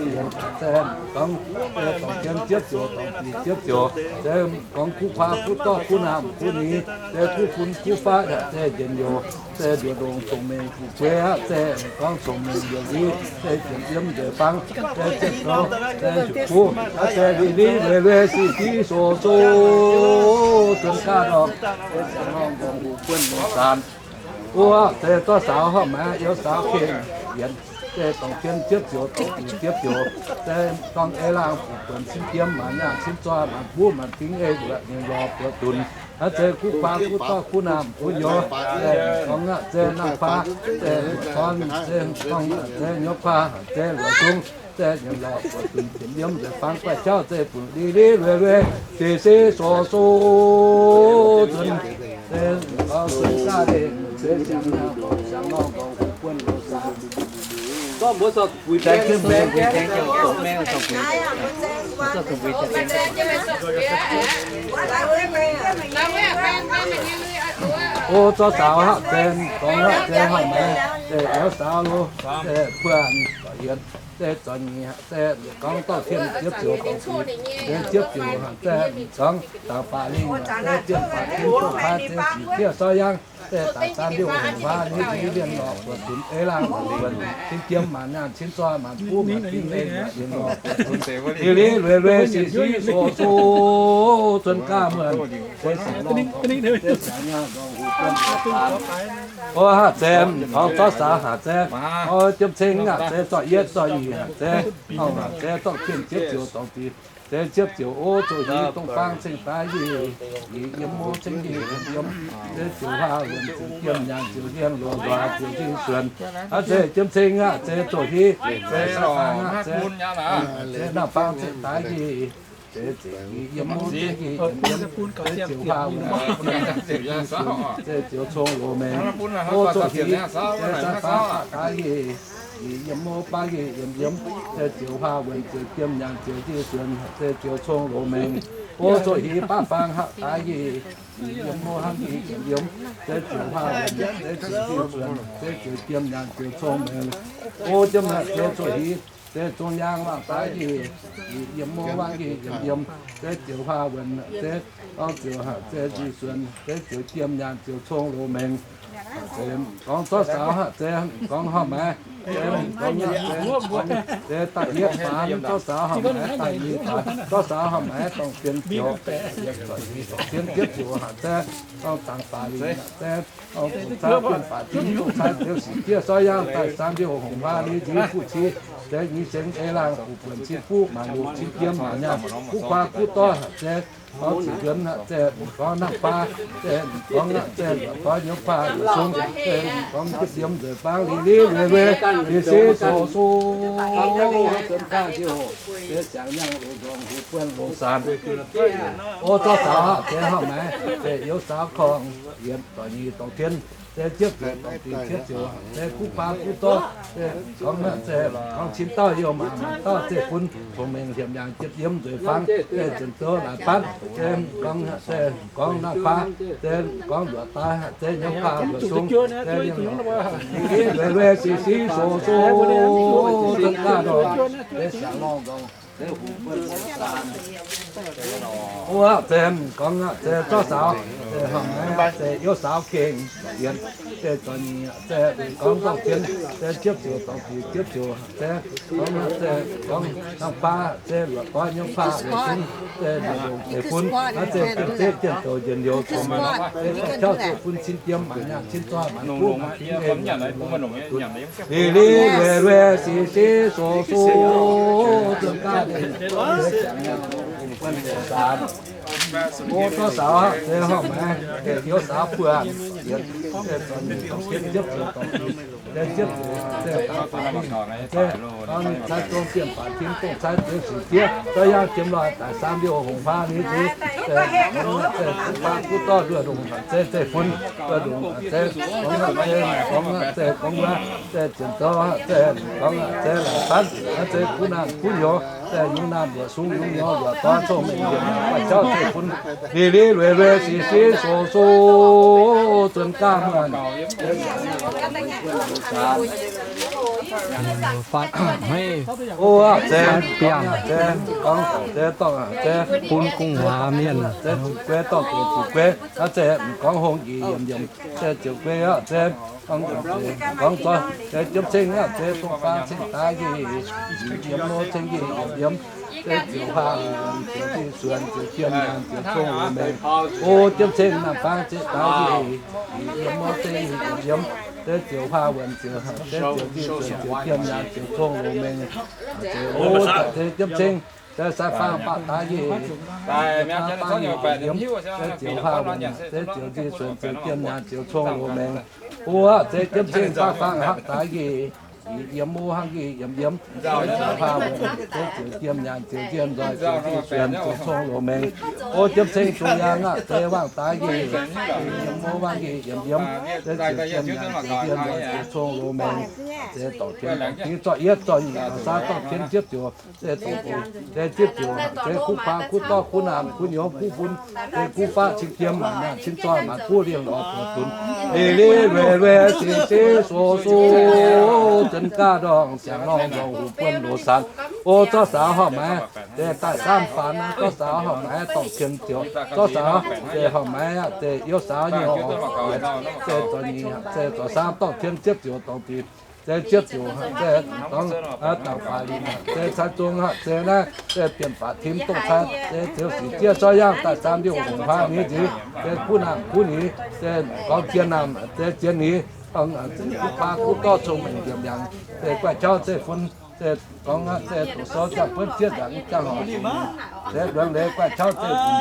gorngv se dorngx tien ziepv ziouc, dorngx diuc ziepv ziouc, se gorngv kuv kuaah kuv dorh kuv naamh kuv nix, se kuv fun kuv faqv haic se njien-youh, se nduov ndongc cong-mengh fu'jueiv haic se, gorngv cong-mengh nduov nziv, se jiem yiem nzueic fangv, se ziepv gouv, se hiuv kuv, se li-li lueic lueic sic sic soc soc, zuonx gaax lorngh, se siangx lorngh nqorngv huv buonv loz saanx. O, se zorqv saux horpc maaiz youz saux kengh yienx, se dorngx tien ziepv ziouc, dorngx diuc ziepv ziouc, se dorngx eix laangh fu'jueiv cin jiem, maanc nyaanh cin zoih, maanc buv maanc fingx ei luoqc lienx lorz buoqc zunc, haiz se kuv kuaah kuv dorh kuv naamh kuv nyouz, se gorngv haic se naamh faav, se luoqc zorn, se gorngv haic se nyouz kuaah, haiz se luoqc zung, se lienx lorz buoqc zunc jiem yiem nzueic fangv guaih jauv, se funx li-li lueic lueic sic sic soc soc, zuonx, se gorngv zuonx gaax lengh, se siangx lorngh nqorngv huv buonv loz saanx. O, zorqv saux haic se, gorngv haic se horpc maaiz, se youz saux loz, se buonc yienx, se zorqv nyic haic se, gorngv dorh tien ziepv ziouc, se ziepv ziouc haic se, gorngv dangx baac lingh, se zienh baac tin, doqc paaiv se sic fiev sorv yaangv, se daaih saam liouh hungh hlaax, liuz lienx lorz buoqc zunc, eix laangh buonc cin jiem, maanc nyaanh cin zoih, maanc buv maanc fingx ei luoqc lienx lorz buoqc zunc, li-li lueic lueic sic sic soc soc, zuonx gaax muonc, se siangx lorngh nqorngv, se siangx nyaanh nqorngv huv buonv loz saanx. O, haic se gorngv zorqv saux haic se, o, jiem ceng haic se zorqv yietv zorqv nyic haic se, o, haic se dorngx tien ziepv ziouc, dorngx diuc se ziepv ziouc, o, zoqc hiuv dongh fangv ceng daaih yie, yie yiem mouv ceng yie yiem yiem, se ziouc huaax wuonc ziouc jiem nyaanh ziouc liemh loz-nzoih ziouc nzingh suonc. Aa, se jiem ceng aqv, se zoqc hiuv, se saax fangv aqv, se, se naamh fangv ceng daaih yie, se ziouc yie yiem mouv ceng yie yiem yiem, se ziouc huaax wuonc ziouc nzingh suonc, se ziouc cong-loz mengh. O, zoqc hiuv, se saax fangv daaih yie, yie yiem mouv baav yie yiem yiem, se ziouc huaax wuonc ziouc jiem nyaanh ziouc nzingh suonc, se ziouc cong-loz mengh. O, zoqc hiuv baav fangv haic daaih yie, yie yiem mouv hnangv yie yiem yiem, se ziouc huaax wuonc, se ziouc nzingh suonc, se ziouc jiem nyaanh ziouc cong mengh. O, jiem nyaanh se zoqc hiuv, se zong yaangh wangc daaih yie, yie yiem mouv wangc yie yiem yiem, se ziouc huaax wuonc, se, o, ziouc haic se nzingh suonc, se ziouc jiem nyaanh ziouc cong-loz mengh. Se gorngv zorqv saux haic se, gorngv horpc maaiz, se gorngv, se da'yietv faanx, zorqv saux horpc maaiz da'nyeic faanx, zorqv saux horpc maaiz dorngx zien ziouc, dorngx zien ziouc haic se, dorngx dangx baac lingh se, dorngx bungx caav bienh baac zinh, bungx caav ziouc sic fiev sorv yaangv daaih saam liouh hungh hlaax, liuz nzix fuqv qiex, se nyic sengx eix laangh fuqv buonc cin fuqv maanc luqc cin jiem maanc nyaanh, kuv kuaah kuv dorh haic se, gorngv ziqc nzuonx haic se, gorngv naamh faav se, gorngv haic se, gorngv nyouz faav nyouz sung se, gorngv jiem yiem nzueic fangv, li-li lueic lueic, sic sic soc soc, zuonx gaax ziouc, se siangx nyaanh loz-nzorng huv buonv loz saanx. O, zorqv saux haic se horpc maaiz se youz saux korngh yietc dorngx nyic dorngx zien, se ziepv ziouc dorngx diuc ziepv ziouc, se kuv kuaah kuv dorh, se gorngv haic se, gorngv cin dauh youh maac, maac dauh zeiv-fun, cong-mengh liemh yaangh jiem yiem nzueic fangv, se nzuonx zouv laaic batv, se gorngv haic se, gorngv naamh faav, se gorngv luoqc daaih haic se, nyouz faav luoqc sung, se liemh lueic lueic sic sic soc soc, zuonx gaax ndorm, se siangx lorngh ndorm, Wuov, zeiz gorngv, zeiz zorqv saaux, zeiz horpc, zeiz youv saaux kengx yienx, zeiz zorqv nyic, zeiz gorngv zorqv jienv, zeiz ziepv ziouc dorngc ziepc ziouc, zeiz gorngv, zeiz gorngv hnangv baav, zeiz luoqc doiv nyei faah, zeiz fun, zeiz luoqc longc zeiz fun, naaiv zeiz jienv zeiv jienv douz njien-youh, zeiz jauv zeiz fun cin jiem, maaih nyaanh cin zoih, maaih guv maaih fingx, liz liz lueic lueic, sic sic soc soc, zunh gaav deix, o, zorqv saaux, zeiz horpc maaiz, youv saaux buonc, yietc, zeiz ziepv, zeiz dangx faatv, zeiz gorngv ninh cai zong bienh faatv tin dongh cai zeix sic diev, zorqv yaangh jiem lorh daaih saam liouh hungh hlaax nyei nziex, zeiz baav guv dorh nduoh ndongc zeiz zeiv fun, nduoh ndongc zeiz gorngv, zeiz gorngv, zeiz gorngv, zeiz zienx zouv, zeiz gorngv, zeiz laangc banv, zeiz kuv naamh kuv nyouz, zeiz yungz naamh luoqc sung yungz nyouz luoqc doiv cong-mengh yiemc, guaix jauv zeiv fun, liz liz lueic lueic, sic sic soc soc, zunh gaav muonh. Faatv hmeiv, o, zeiz biangh, zeiz gorngv, zeiz dorngc, zeiz bun gu'nguaaz mienh, zeiz zuqc guei dorngc zuqc guei, naaiv zeiz gorngv hong njiec yiemc yiemc, zeiz ziouc guei aqv, zeiz gorngv, gorngv zorqv, zeiz jiepv ceng aqv, zeiz dongh faang ceng daaix njiec, yiemc mo ceng njiec yiemc yiemc, zeiz ziouc huaang, ziouc njiec suonc, ziouc jiem nyaanh, ziouc cong-loz mengh. O, jiepv ceng naamh faang ceng daaix njiec, yiemc mo ceng njiec yiemc yiemc, zeiz ziouc huaang wuonc ziouc, zeiz ziouc njiec suonc, ziouc jiem nyaanh, ziouc cong-loz mengh. Zeiz, o, zeiz jiepv ceng, zeiz sai faang baav daaix njiec, yiemc, zeiz ziouc huaang wuonc, zeiz ziouc njiec suonc, ziouc jiem nyaanh, ziouc cong-loz mengh. O, zeiz jiepv ceng baav faang hapv daaix njiec, yiemc mo hnangv njiec yiemc yiemc, zeiz ziouc huaang wuonc, zeiz ziouc jiem nyaanh, ziouc jiem nzoih, ziouc njiec suonc, ziouc cong-loz mengh. O, jiepv ceng zungh yaangh aqv, zeiz waangh daaix njiec, yiemc mo waangh njiec yiemc yiemc, zeiz ziouc jiem nyaanh, ziouc jiem nzoih, ziouc cong-loz mengh. Zeiz dorngc jienv, dorngc jienv zorqv yietv, zorqv nyic, dorngc saam, dorngc jienv ziepv ziouc, zeiz dorngc, zeiz ziepv ziouc, zeiz kuv kuaaz, kuv dorh, kuv naamh, kuv nyouz, kuv fun, zeiz kuv faqv, cing jiem, maaih nyaanh cin zoih, maaih guv lienh lorz buoz dunx, liz liz lueic lueic, sic sic soc soc, zunh gaav ndorngc, siangx norm ndorngc, huv buonv loz saanx. O, zorqv saaux horpc maaiz, zeiz daaih saam faanx, zorqv saaux horpc maaiz dorngc tien ziouc, zorqv saaux zeiz horpc maaiz aqv, zeiz youv saaux nyei, zeiz zorqv nyic, zeiz zorqv saam dorngc tien ziepv ziouc dorngc dic, zeiz ziepv ziouc, zeiz dorngc dangc faatv lingc, zeiz cai zong, zeiz naaiv, zeiz bienh faatv tim dongh cai, zeiz ziouc sic diev zorqv yaangh daaih saam liouh hungh hlaax nyei nziex, zeiz kuv naamh kuv nyiez, zeiz gorngv zien naamh, zeiz zien nyiez, gorngv kuv baav kuv dorh cong-mengh njiemc yangh, zeiz guaix jauv zeiv fun, zeiz gorngv, zeiz doqc sou ziangh buonv jieqv nzangc jangv horc, zeiz luonx leiz guaix jauv zeiv fun,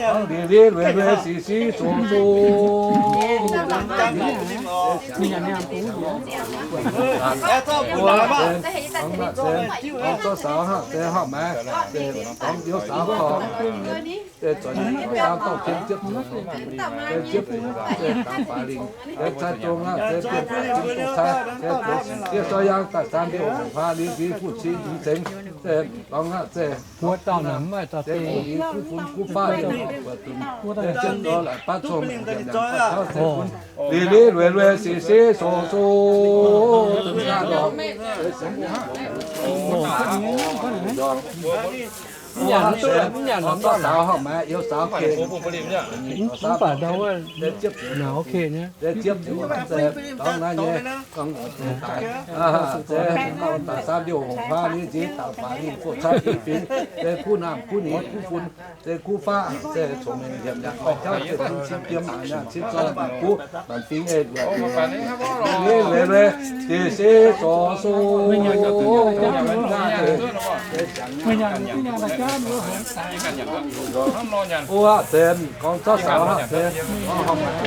gorngv liz liz lueic lueic, sic sic soc soc. Gorngv zorqv saaux hnangv, zeiz horpc maaiz, zeiz gorngv youv saaux korv, zeiz zorqv nyic, dorngc saam, dorngc jienv ziepv ziouc, zeiz ziepv ziouc, zeiz dangx faatv lingc, zeiz cai zong aqv, zeiz bienh faatv tim dongh cai, zeiz zoux sic diev zorqv yaangh daaih saam liouh hungh hlaax nyei nziex, fuqv cing nzengc, zeiz gorngv aqv, zeiz guv dauh naaic mv maaih dauh deix, kuv fun kuv faqv, buatc dunc, zeiz ziepv nzoih laaix baav cong-mengh njiemc yangh guaix jauv zeiv fun, liz liz lueic lueic, sic sic soc soc, zunh gaav ndorngc, zeiz siangx ndorngc, zorqv saaux horpc maaiz, youv saaux kengx, mv baac ndau wuov, zeiz ziepv ziouc, zeiz ziepv ziouc, zeiz gorngv naaiv nyei, gorngv zeiz daaih saam liouh hungh hlaax nyei nziex, dangx faatv lingc, fuqv cai i fingx, zeiz kuv naamh kuv nyiez kuv fun, zeiz kuv faqv, zeiz cong-mengh njiemc yangh guaix jauv zeiv fun, cin jiem maaih nyaanh cin zoih, maaih guv maaih fingx, ei luoqc, liz lueic lueic, sic sic soc soc, o, zeiz gorngv zorqv saaux hnangv, zeiz gorngv horpc maaiz,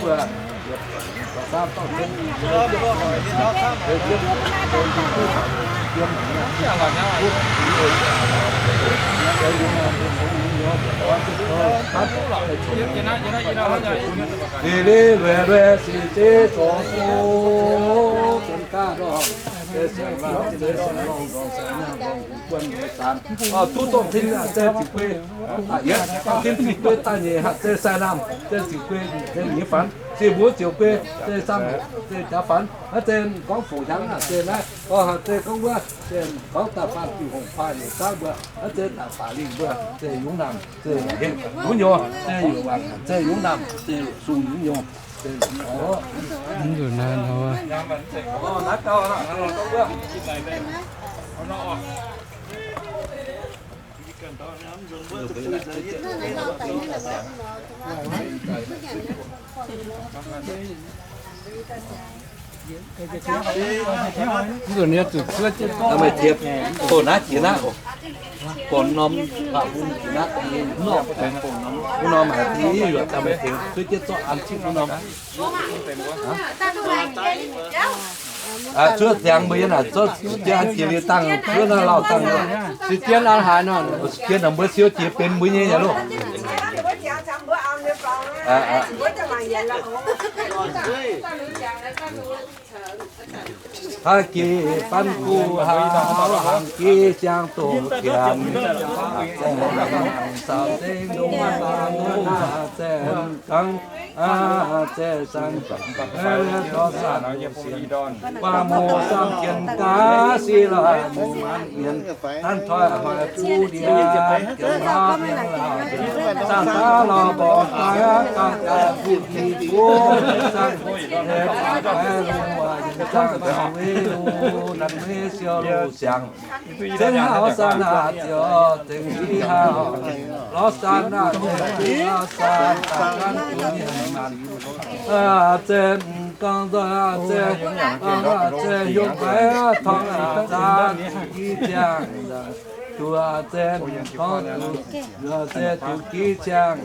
buatc saam, dorngc jienv liz liz lueic lueic, sic sic soc soc, zunh gaav ndorngc. Duqv dongh tin, se ziqc guei, yietv dongh tin ziqc guei daaih nyeic, se sai naamh, se ziqc guei nyeic faanx, ziqc mbuo ziouc guei, se sam, se jaax faanx, se gorngv fungc hnyangx, se naaiv, se gorngv wuov, se gorngv daaih faanh diuh hungh faanh nyeic daav mbuo, se daaih baac lingh mbuo, se yungz naamh, se hengx wuov nyouz, se yungz naamh, se sung wuov nyouz. Mv deix zuqc zuov jienv, meih ziepc, bouh naaiv jiex naaiv oc. Bouh norm, bouh norm, wuov norm haic, zuov jienv zorqv an jienv wuov norm. Zuov ziangx mbuo yiem naaic zorqv jienv an jiex liuz dangh, zuov naaiv lauh dangh. Se jienv an haaix nor, se jienv mbuo siou jiex benx mbuo nyei yaac loh. Haaix jiex ban guv haaix, haaix jiex siang doqc tianx, zaah zengx ndongc, zaah zengx gangv, zaah zengx dorh zaah, guaax muoz samh jienv gaax, sic laaix muoz maanc mienh, an toi hoic fuqv ndiev, jienv hnangv mienh laauh, zaah daav lorh mborqv daaih, ganh daaih fuqv i fuqv, zaah zengx, zaah zengx, zaah zengx, zaah zengx, siou luv siangx. Ceng haav san haav ziouc, ceng sic haav lorz san haav ziouc, lorz san haav gan duqv mienh maanc. Zengc gorngv nzoih zengc, zengc hiuv maiv torngv zan i ziangh, duqv zengc gorngv duqv, zengc duqv giv ziangh.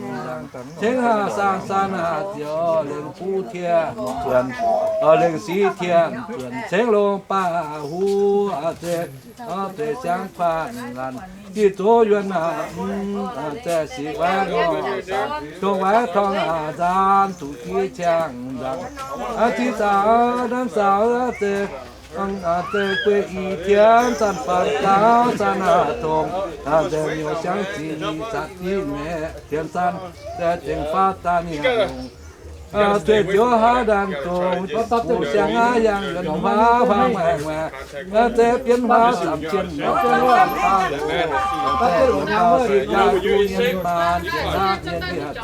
Ceng haav san san haav ziouc, lengc fuqv tien zuonc, lengc sic tien zuonc, ceng longc baac huv zengc, deix siangx kuaanh laanh, diuh zoux yuonh aac, mv, zaeqv sic waaiv nor, dongh waaiv torngv aac nzaan, zuqc giv ciangh nzangc. Aa, ziqc zaangc, nanv zaangc, zaeqv, zaeqv gueiv i tien, zanc faanx gaux, zanc aac tongx, zaeqv miuc siangx ziqc, zanc diqv maeqc tien, zanc zaeqv tengx faatv daaih mienh longc. Zueih nziouv haav ndanc dongh, butv siang aav yangh yuonx huaav huaang waengc waengc, zaeqv bienv huaav samc cien, sic daaih duqv nyien maan, jiex hnangv nyien bieqc,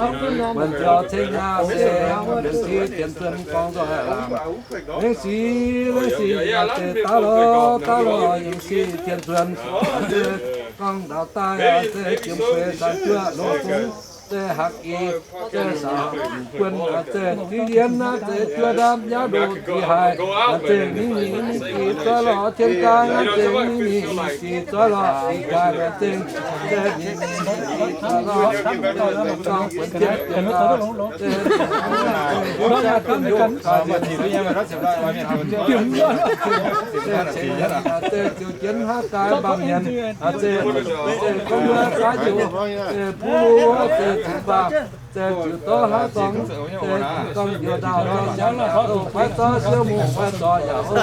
wuonh biaux ceng aav se, lengc sic tien zuonx gorngv nzoih lamh. Lengc sic, lengc sic, zaeqv daav lorz, daav lorz, lengc sic tien zuonx, gorngv ndau daaih, zaeqv jiem kuei san juoqv longx fungx, zaeqv hakv i, zaeqv saaux guon, zaeqv diqv yien, zaeqv juov ndamv yaav ndoqv zih haic, zaeqv mingh mingh mingh jiex zoih lorz tien gaax, zaeqv mingh mingh mingh jiex zoih lorz ih gaax, zaeqv, zaeqv mingh mingh mingh jiex zoih lorz, gorngv buonc jienv jiex gaax, zaeqv, zaeqv, zaeqv ziouc jienv haav gaax mbaamh mienh, zaeqv, zaeqv gorngv wuov gaax ziouc, zaeqv buv, zaeqv ziouc baac, zaeqv ziouc dorh haav dorngx, zaeqv gorngv njoux ndaauh dorh siangx yaac oc, fai zorqv siou mungh fai zorqv yaac oc,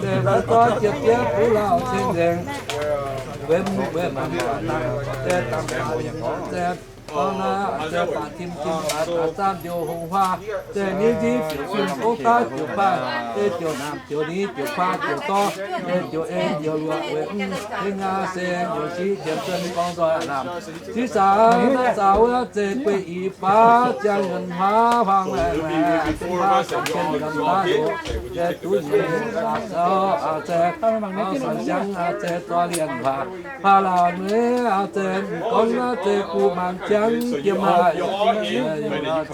zaeqv fai zorqv jiex diev buv lauh ceng nzengc, weic, weic mangc dangh, zaeqv dangh, zaeqv gorngv naaiv, zaeqv baac tim tim baac daaih zaanv njoux hungh huaav, zaeqv niv nziv ziouc fim gong daaih ziouc baac, zaeqv ziouc naamh ziouc ni ziouc kuaah ziouc dorv, zaeqv ziouc ei ziouc luoqc weic mv tengx aav se njoux siqv tien zuonx gorngv nzoih lamh. Ziqv zaangc naaiv zaangc wuov zaeqv gueiv i baav ziangh yuonx huaav huaang waengc waengc, zinh huaav samc cien nqamv daav ndoqv, zaeqv duqv nyei saah zaux, zaeqv, zaeqv siangx, zaeqv zorqv lienh huaax, huaax laauc nyei, zaeqv gorngv naaiv zaeqv guv maanc ziangx jiem haic,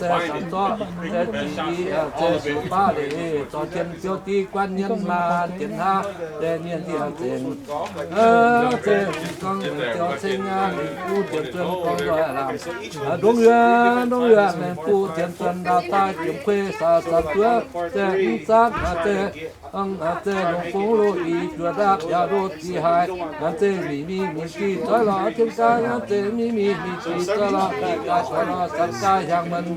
zaeqv samx zorqv, zaeqv ziqc i, zaeqv sux baav leiz, zorqv tien ziouv div guan nyien maanc jienv haav, zaeqv mienh dieh zengc, zaeqv gorngv ziouv ceng aav, lengc buv tien zuonx gorngv nzoih lamh, ndongc yuoqc, ndongc yuoqc, lengc buv tien zuonx ndau daaih jiem kuei saah zanc duov, zaeqv mv zanc, zaeqv, zaeqv longx fongx loz-eix juoz ndapv yaac ndoqv zih haiz, zanc zaeqv mingh mingh mingh jiex zoih lorz tien gaax, zanc zaeqv mingh mingh mingh jiex zoih Daaih zoux lorh zanc daaih hiaangx menc,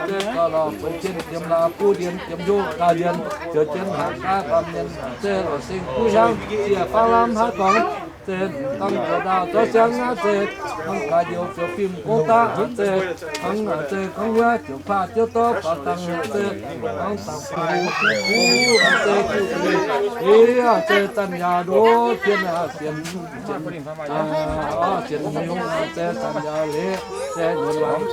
se zoux lorh feix cien jiem laaix buv ndien jiem hnyouv daaih ndien, ziouc jiem hnaangx daaih baamh mienh, se lorz seng kuv hiaangx, ziec faang lamh haaix dorngx, se dangh ziouc ndaauh zorqv siang aqv, se dangh gaax njoux ziouc fim gong daaih, se dangh, se gorngv wuov ziouc faah jiouv dorv faaux dangh, se dangh dangc kuv, se kuv, se zanc yaac ndoqv tien aqv, sienx, sienx, sienx hnyouv, se zanc yaac leiz, se nzuonx laangz,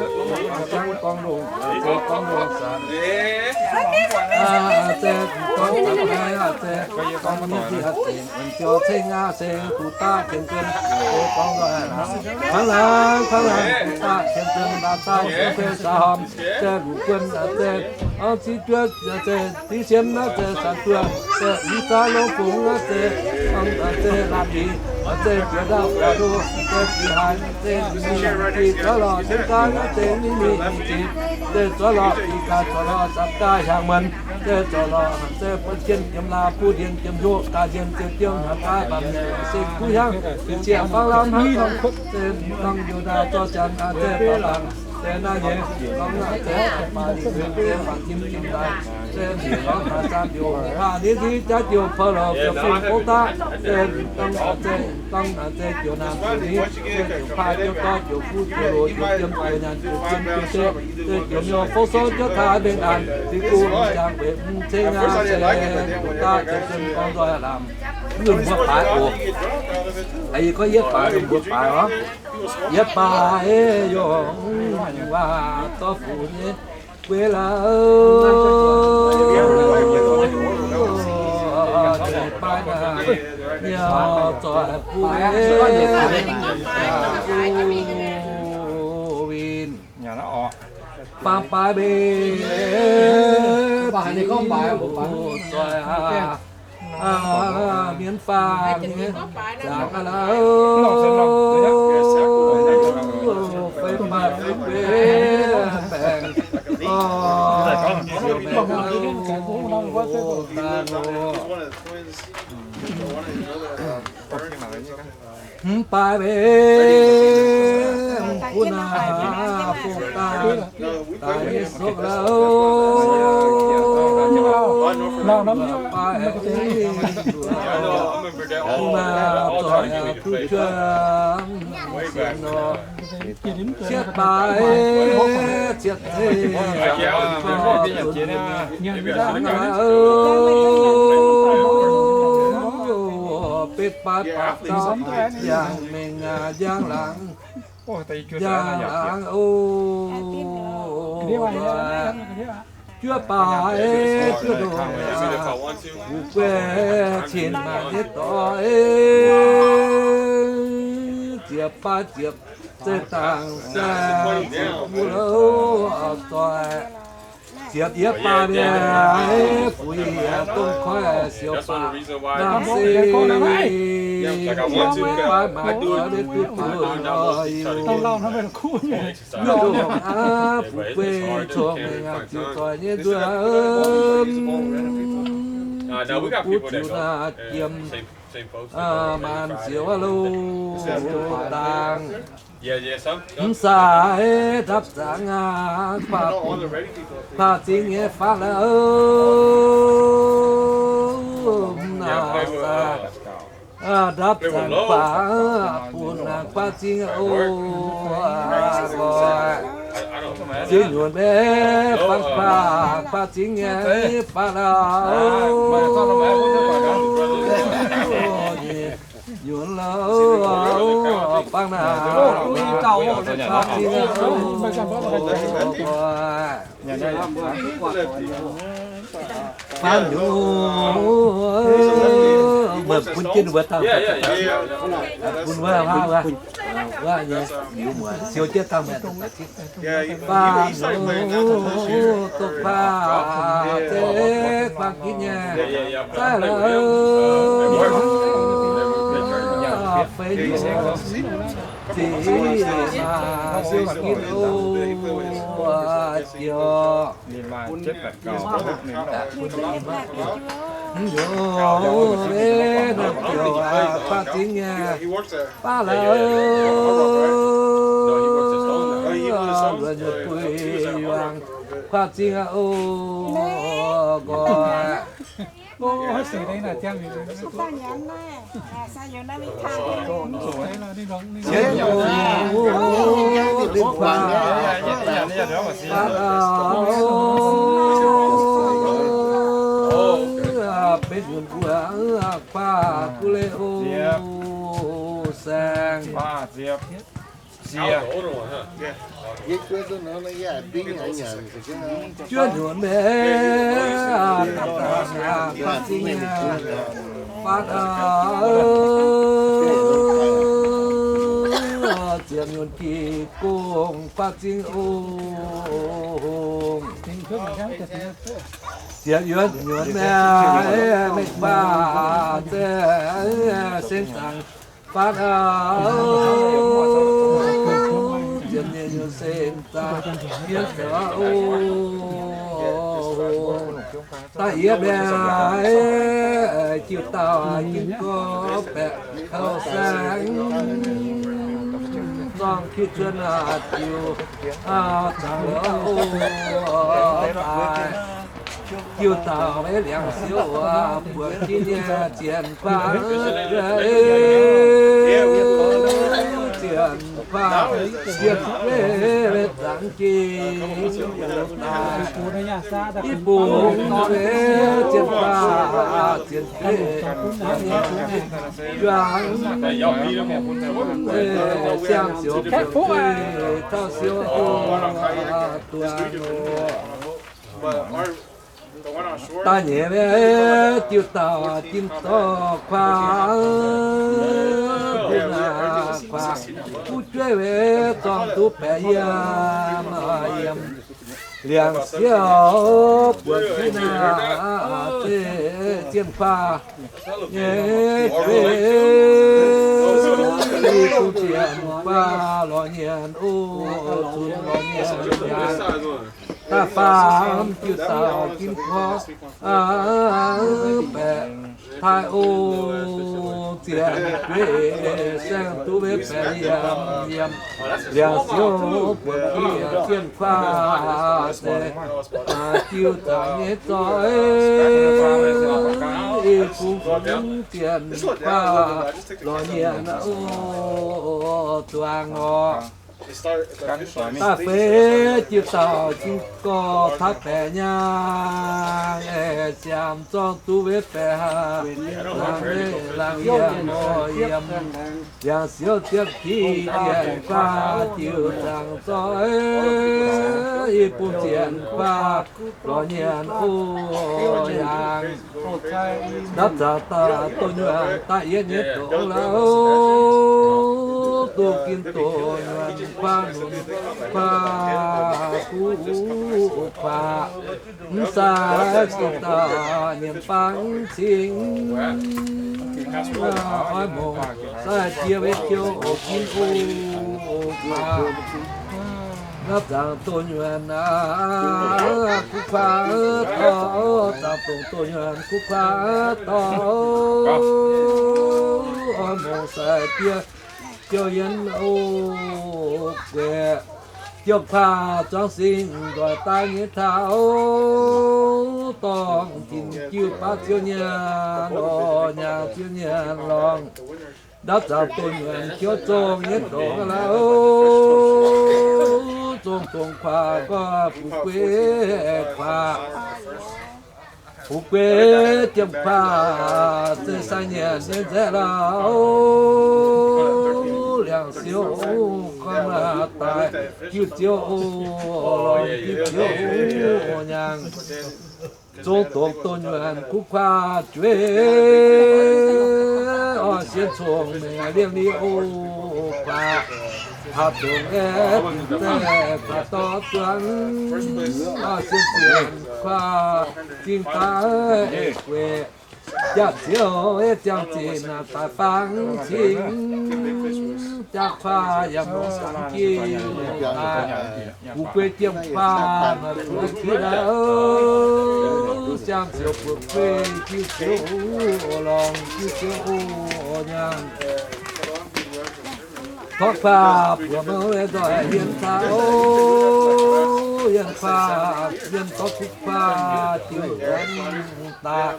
se gorngv longx, se gorngv longx zanc, se gorngv zanc, se gorngv mienh dieh, se ziouc ceng aqv, se duqv daaih cien zunv, se gorngv nzoih laangz, kangv laangz, kangv laangz duqv daaih cien zunv, daaih daaih cien zunv saax hormh, se luqc buonc, se gorngv ziqv juov, se div sien, se sanx duoh, se mv zaav longx fungx, se gorngv, se laanh liz, se jiex ndau guaax ndoh, se jiex haaix, se mingh zoux lorh cien zaang, se mingh mingh ziqc, se zoux lorh bieqc gaax, zoux lorh zanc daaih hiaangx menc, se zoux lorh, se buonv cien jiem laaix buv ndien jiem hnyouv daaih ndien, se jiem hnaangx daaih baamh mienh, se kuv hiaangx, se ziec faang lamh haaix dorngx, se dangh njoux ndaauh zorqv siang, se baaux bangc, se naaiv nyei, gorngv naaiv se baaux bangc, se baaux jiem jiem daaih, se gorngv haaix zaamv njoux, haaix ninh ziqv jaav njoux, pov lorh ziouc fim gong daaih, se dangh, se dangh, se jiex naamh jiex nyiv, se jiex paav jiex dorv jiex fuqv jiex loz jiex jiem jiex nyaanh jiex jiem jiex se, se jiex miuc fouv sorng jiex taaix mengh naanc, ziqc guv jangx weic mv ceng aqv, se daaih jiex sen gorngv nzoih lamh. Mv nzunc mbuo baaix oc. Yie gorngv yietv baaix, mbuo baaix oc. Yietv baaix yungz waac dorh fuc nyei guei lauh, baaix naaic nyei zoih buv win. Faam baaix mbenc, zoih aac, mienh faam nyei, jangx aav lauh, fei baaix fei guei baengc, orv, siouc baengc, daaih loh. Hmz baaix mbenc, kuv naaic fongc daaih, daaih nyei sokv lauh, baaix, kuv naaic zoih duqv juangc sienx nor. Cietv baaix, cietv zeiv, betv baaix baac dauh, njang mengh njang laangz, njang laangz o, juov baaix, juov ndoqc, fu'jueiv cin maaih nyei doic, ziepc baaix ziepc zeiv dangh se ziepc buo louh zoih. Ziepc yietv baaix mbiauz, fu'jueiv dongh koiv siouc baac, naaiv se baaix maaih doic, duqv duqv ndoqc aav, fu'jueiv cong-mengh ziouc zoih nyei nzuonx, ziouc butv ziouc naaic jiem, maanc ziouc aav loh dangh. Mv sai ndapv zangx aqv, baac bun, baac zingh nyei faatv lauh, mv naaic sai ndapv zangx baac bun baac zingh oc. Zingh nyunc maiv fangx baac, baac zingh nyei faatv lauh. Nyunc lauh, bangv naaic, baac zingh oc. Faam nyunc, meih bun jienv ninh mbuo dangh, bun wuov, wuov, wuov nyei liuz muoc siou jienv dangh mienh. Faam nyunc, dongh faam zeiv, faam ginv nyei, zaaih lauh, feix nyunc, ziqc maaih siou ginv oc, ziouc. Mv njoux, mv njoux, naaiv ziouc baav zingh nyei, baav lauh. Nduov nyuonh bueix yuangc kuaaiv zingh aqv oc. Nqoi. Benx nyuonh bueix kuaaiv guv leiz oc. Saeng. Juov nyuonh mienh, daaih daaih kuaaiv zingh, fatv aqv. Ziepc nyuonh jiex gong kuaaiv zingh ong. Ziepc yuoqv nyuonh mienh, mengh baac zeiv, seng zaangc fatv aqv. Ziepc nyeic nyuonh seng zaangc hmien zoux oc. Da'yietv mienh, jiu dauh ginv gorx baeqc kouv saeng, zorng kiv cuotv jiu zaangc oc. Daaih jiu dauh maiv liangx siouv buatc jienv nyei zienx kuaaiv, zienx kuaaiv, zienx kuaaiv zaangc jiex daaih, i bung zienx kuaaiv, zienx kuaaiv yuangc, siang ziouc buatc tauv siouv duqv. Da'nyeic mienh, jiu dauh ginv dorh kuaaiv, kuaaiv guv jueiv, zorng duqv baeqc yiem, yiem liangx siouv buatc jienv naaiv zienx kuaaiv nyei, i bung zienx kuaaiv lorz nyienx oc, zunc lorz nyienx yaac da'faam jiu dauh ginv gorx baeqc taaih oc. Zienx kuaaiv saeng duqv maiv baeqc yiem, yiem liangx siouv buatc jienv zienx kuaaiv se jiu zaangc nyei zoih, i bung zienx kuaaiv lorz nyienx oc, zuangx oc. Da'feix jiu dauh ginv gorx taav baeqc nyaanh, siaamx zorng duqv maiv baeqc haav, laangz maiv laangz yiem oc, yiem liangx siouv ziepv ki zienx kuaaiv jiu zaangc zoih, i bung zienx kuaaiv lorz nyienx oc, yangh ndapv zaangc daaih doh nyuonh da'yietv nyei doqc lauh, doh ginv doh nyuonh kuaaiv lunx kuaaiv guv kuaaiv, mv sai jiu dauh nyiemc bangc cingx, oix mongc sai jiex weic jiouv oc, ginv oc, kuaaiv. Ndapv zaangc doh nyuonh aqv, guv kuaaiv dorh, zaangc dongc doh nyuonh guv kuaaiv dorh, oix mongc sai jiex jiouv yienv oc, gueic jiouv kuaaiv zuangx singx nzoih daaih nyei taux, dorngc jin jiu baav ziouv nyaanh oc, nyaanh ziouv nyaanh lorngh. Ndapv zaangc doh nyuonh jiouv zongh nyei doqc lauh, zongh dongc kuaaiv gorx fu'jueiv kuaaiv, fu'jueiv jiem kuaaiv se sai nyanc nyei nzaeqv lauh, liangx siouv gorngv daaih jiu ziouv oc, lorngh jiu ziouv oc, nyaanh zong dongc doh nyuonh guv kuaaiv jueiv, oix sienx cong-mengh liemh li oc, kuaaiv haaix dongh aeqv, dingc zaeqv kuaaiv dorh zuangx, oix sienx cong kuaaiv zingh daaih gueic, jaax ziouv aeqv, ziangh zinh daaih bangc cingx, jaax kuaaiv yaac mv zangx jiex daaih, fu'jueiv jiem kuaaiv maaih zuqc qiv lauh, siang ziouc buoqc guei jiu ziouv oc, lorngh jiu ziouv oc, nyaanh Torqv baac buoz mouv nzoih yienh taux, yienh baac yienh zorqv kuv baac diuh nzuonx daaih,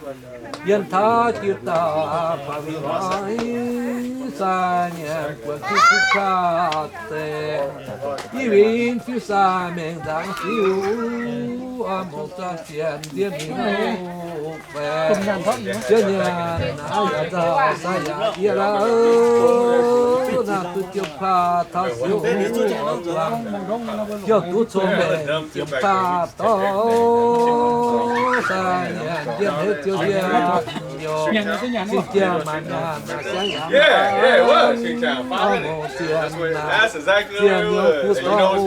yienh taux jiu dauh baac win sai nyanc buonc jiu kuv baac deix, i win fiuv sai mengh nzangc fiuv, oix mouc zorqv sienx ndiev mingh Ziouv nyanc naaiv yaac nzauh sai yaac yie lauh, naaiv duqv Ziouh baac taux Ziouv, Ziouh duqv cong-mengh Ziouh baac dorh sai nyanc yiem heix Ziouv yie, zinh ziangh maaih nyanc naaic siangx yaac mv baac, mouc sienx naaic, sienx yiem kuv dorh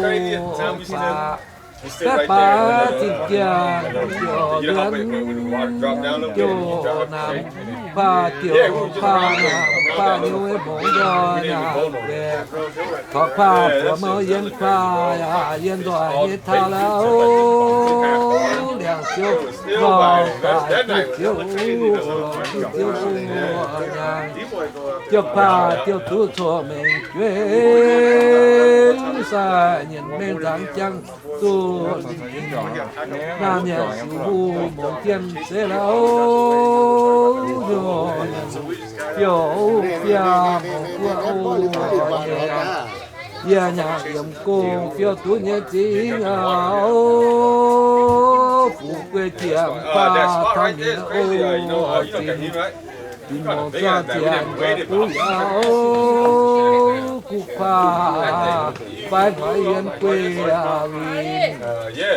baac, baeqv baac zinh ziangh ziouc nzuonx, ziouc naamh baac ziouc baac nyouz mouc nzoih naaic guaeqc, torqv baac buoz mouv yienh baac yaac yienh nzoih nyei taux lauh, liangx Ziouv lorz daaih diuh Ziouv, lorz diuh Ziouv nyanc, Ziouv baac ziouc duqv cong-mengh jueiv sai nyanc mengh nzangc jangx zuqc naaiv nyanc siouc mbuo mouc jien se lauh, nyouz nyanc biouv biaa mouc guoqv oc. Yie nyanc yiem gong fiou duqv nyei zingh aqv, fu'jueiv jiex baac taux ninh oc zinh, zinh mouc zorqv ziangx nzoih duqv yaac oc, guv kuaah fai hnoi yiem guei winh,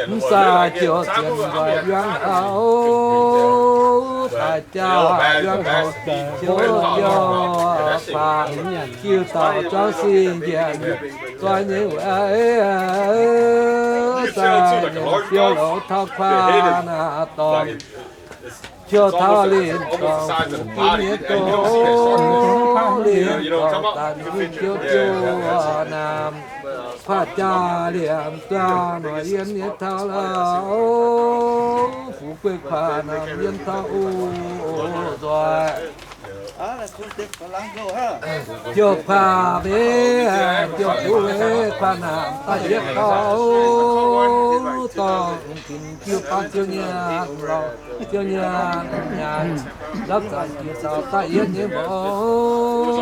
mv sai ziouc zienx nzoih yuangv aqv oc, daaih jaa yuangv oc, ziouc ziouc baac jiu dauh juangv sin njiec nzoih nyei wuov, sai nyanc fiou lorz taux kuaah naaiv dorngx, fiou taux linh dorngx, fin nyei doz, linh dorngx daaih ninh fiou ziouc naamh, kuaah jaa liemh zuangx noic yiem nyei taux lauh, fu'jueiv kuaah naamh yiem taux oc nzoih. Ziouc baac mbuo, ziouc duqv kuaah naamh daaih yietv taux, dorngc ginc jiu baav Ziouv nyanc lorz Ziouv nyanc nyanc, lapv zanc jiu dauh daaih yietv nyei mbuox,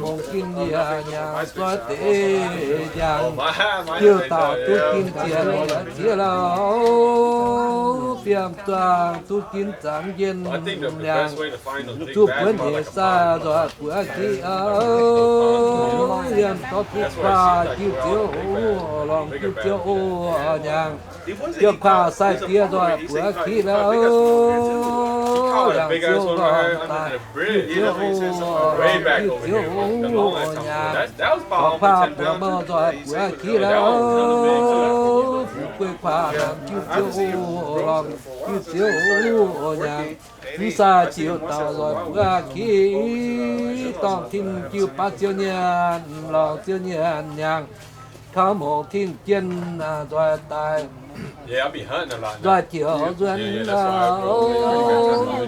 mongc ginc yaac nyanc zuov deix njaangc, jiu dauh duqv ginc zienx yaac ziex lauh, fiem zuangx duqv ginc zaangc njien nyaangc, zuqc buonv nyeic sai nzoih buoz ki aqv, yiem dorv duqv kuaah jiu Ziouv, lorngc jiu Ziouv oc nyaangc. Ziouc kuaah sai diex nzoih buoz ki lauh, yangh Ziouv lorngc daaih jiu Ziouv oc, lorngc jiu Ziouv oc nyaangc. Dorh kuaah buoz mouh nzoih buoz ki lauh, fu'jueiv kuaah naamh jiu Ziouv oc, lorngc jiu Ziouv oc nyaangc. Mv sai ziouc dauh nzoih buoz ki, dorngc tin jiu baav Ziouv nyanc, lorngc Ziouv nyanc nyaangc. Taux mouc tin jien nzoih daaih, nzoih ziouc nzuonx,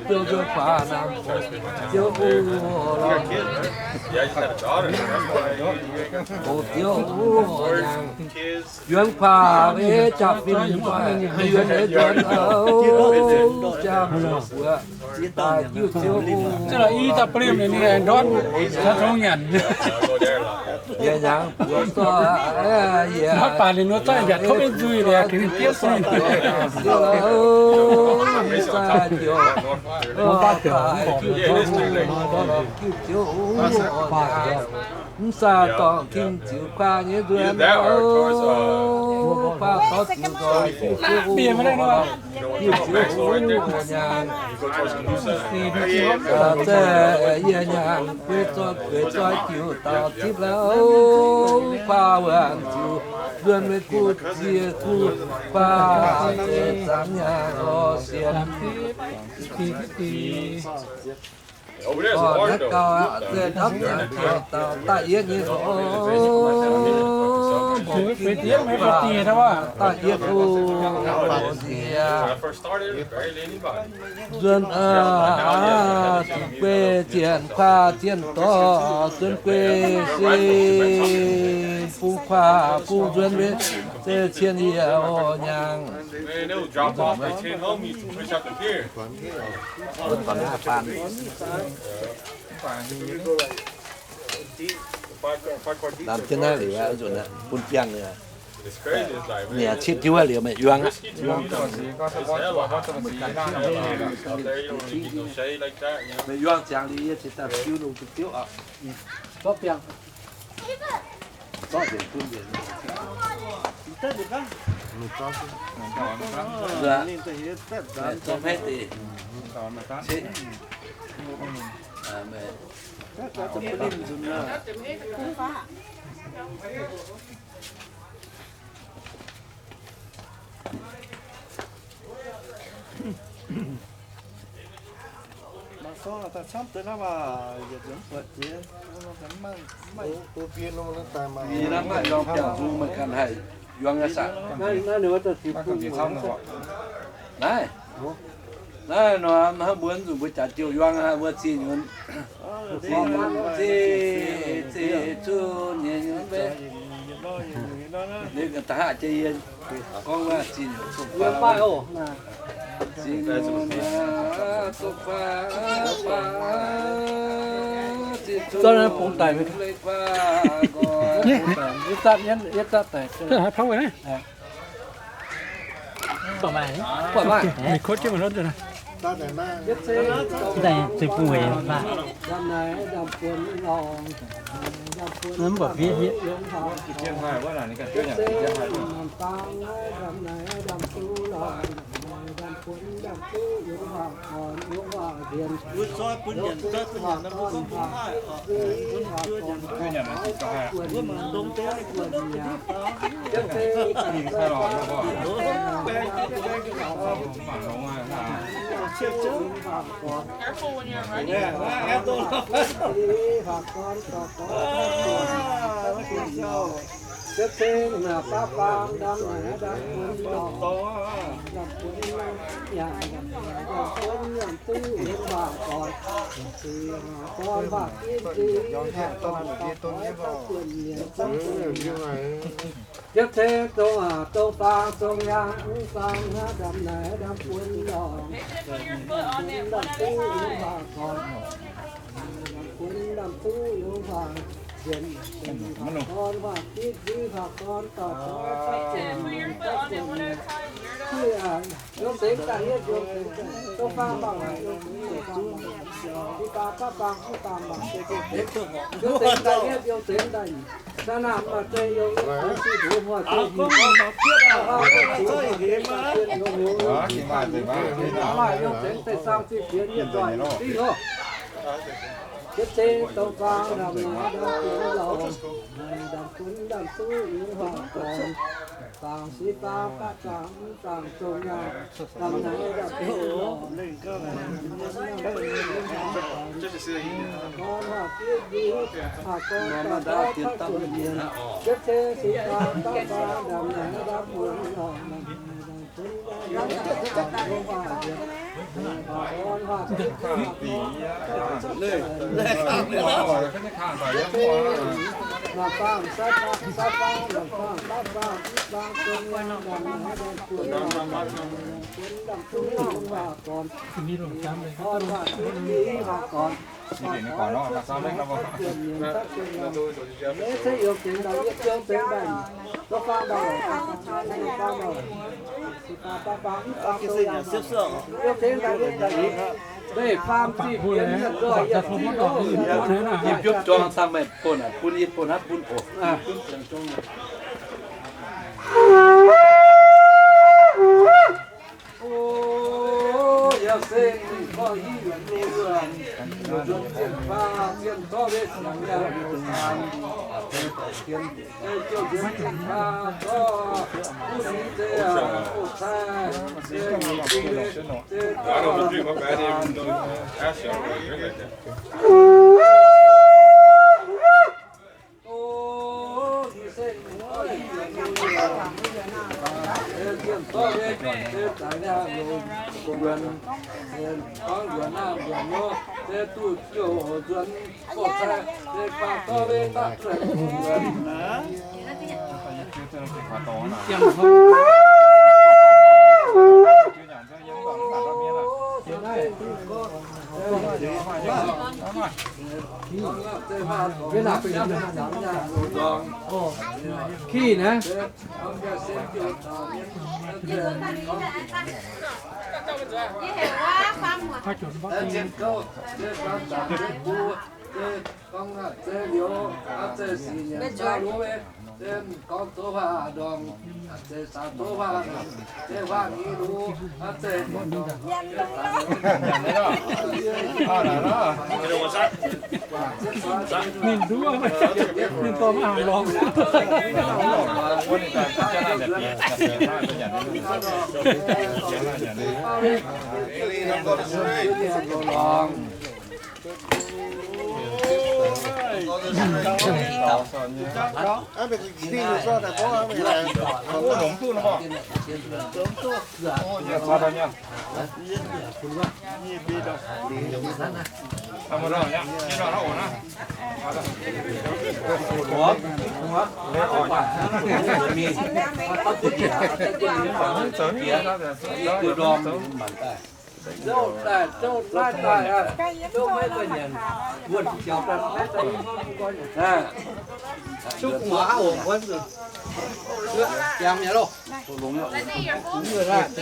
ziouc nzuonx kuaah naamh Ziouv oc, lorngc Ziouv oc nyaangc. Yuonx kuaah maiv jaax fin nzoih, yuonx nyei nzuonx oc, jaa buoz daaih jiu Ziouv oc. Zinh lorqc i dauh blim ninh ndortv caux tong nyanc. Yie nyanc buoz zorqv, yie maiv baac ninh nor zorqv yaac topv nyei nzuih liuz gengh jieqv sin. Ziouv oc, sai ziouc, jiu Ziouv oc, jiu Ziouv oc. Mv sai dorngc tin ziux kuaah nyei nzuonx oc, kuaah dorh ziux nzoih jiu Ziouv oc, jiu Ziouv oc nyaanh. Zaah yie nyaanh gueix zoih gueix zoih jiu dauh zipv lauh, kuaah wuonc ziux nzuonx meih guv ziex guv kuaah zaangc nyaanh oc sienx. Orqv, naaiv gauh aqv, se ndapv ziangx jiu dauh daaih yietv nyei oc. Daaih yie fu nzuonx, zuqc guei zienc kuaah zienh dorh, zuonx guei se bung kuaah bung nzuonx mbe, se cien yie o nyaangh. Lamh jienv naaiv liuz aqv, nzunc aqv, bun biangh liuz aqv. Ninh citv diuv liuz meih yuang aqv. Meih yuang ziangx liuz yie cingx daaih diuv lungh diuv oc. Zorqv biangh. Zorqv nzengc bun nzengc. Zorqv hmeiv deix. Citv. Meih Yie naaiv maaih yuang biangh bung meih ganh haih yuang nyei saah? Naaiv, naaiv nor hnangv mbuo nzunc mbuo jaax jiouh yuang aqv, mbuo zinh nyunc, zinh nyunc, zinh, zinh cuotv nyei nyunc mbe. Ninh da'haav jiex yie gorngv wuov zinh nyunc zuqc faav, zinh nyunc zuqc faav, zinh cuotv nyei bung daic. Yie zatv, yie zatv daic. Mv baac fiev fiev. Yietv ceng dongh aac dongh faang dongh yaangh mv faang hnangv ndamv naaic ndamv buonc lorngc, ndamv buonc ndamv duqv yungz faang, nzienc nzienc faang gorn faang, div div faang gorn, dorh dorh faang, faang, yungz zengx daaih yietv, yungz zengx daaih, dongh faang mangc, yungz zengx daaih faang mangc, dongh faang baav faang, mv faang mangc, yungz zengx daaih yietv, yungz zengx daaih nyic. Yie biopv juang dangh meih bun aqv, bun yie bun aqv, bun oc. Kih naaiv. Ninh nduov, ninh dorh maiv haaix lorngx.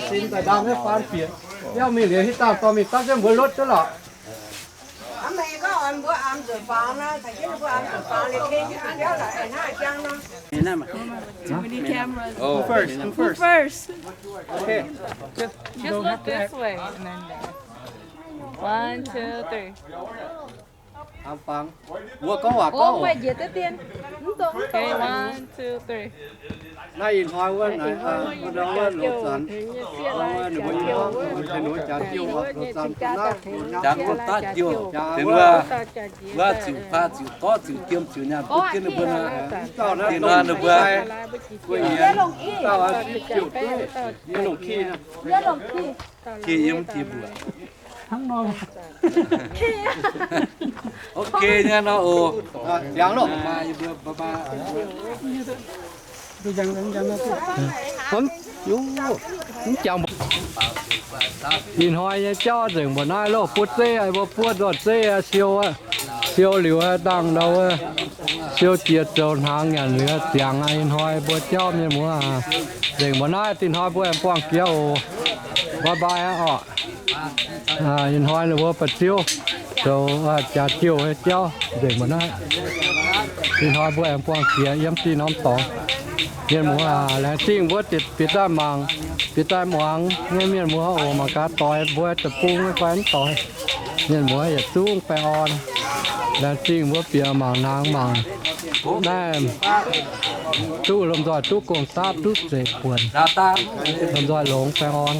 Sin daaih ndam nyei faan bieqc. Biauv mingh liuz hitv dangh dorh mingh dapv jienv mbuo lotv duqv lorqc. Too many cameras. Oh. Who first? Who first? Okay. Just, just look this way and then there. One, two, three. Hnamv fangx. Mbuo gorngv waac gorngv. Okay, one, two, three. Naaiv ih hnoi wuov naaic, wuov nor wuov loz zanc, ninh mbuo yiem gorngv mbuo tengx ninh mbuo jaax jiouh oc, loz zanc naaiv jaax jiouh, jaax wuov, wuov ziouc paav ziouc gorngv ziouc jiem ziouc nyaanh butv jienv ninh mbuo naaic. Ih hnoi ninh mbuo, mbuo yietc dauh ziouc duqv yiem longc kih, kih yiem kih mbuoqc. Ok nyei nor oc. Ih hnoi nyei jauv nzengc mbuo naaiv loh, buov zeiv, mbuo buov nzoih zeiv siou, siou liuz dangh ndau, siou jiex zoux hnaangx nyanc liuz ziangx. Ih hnoi mbuo jauv mienh muoz nzengc mbuo naaiv, ih hnoi mbuo aengx buangh jiex oc. Bye bye oc. Ih hnoi ninh mbuo ba'ziouv zoux jaax jiouh nyei jauv nzengc mbuo naaiv. Ih hnoi mbuo aengx buangh jiex yiem diuh norm dorngx. Mienh muoz aac, laengz zingh mbuo bieqc daaih mangc, bieqc daaih muangx nyei mienh muoz oc. Mangc gaax doix mbuo deic-bung nyei fai mv doix. Mienh muoz yietc zungv baengh orn. Laengz zingh mbuo bieqc mangc hnaangx mangc naaiv, duqv lomh nzoih duqv gong-dapv duqv zeic buonc, lomh nzoih longx baengh orn.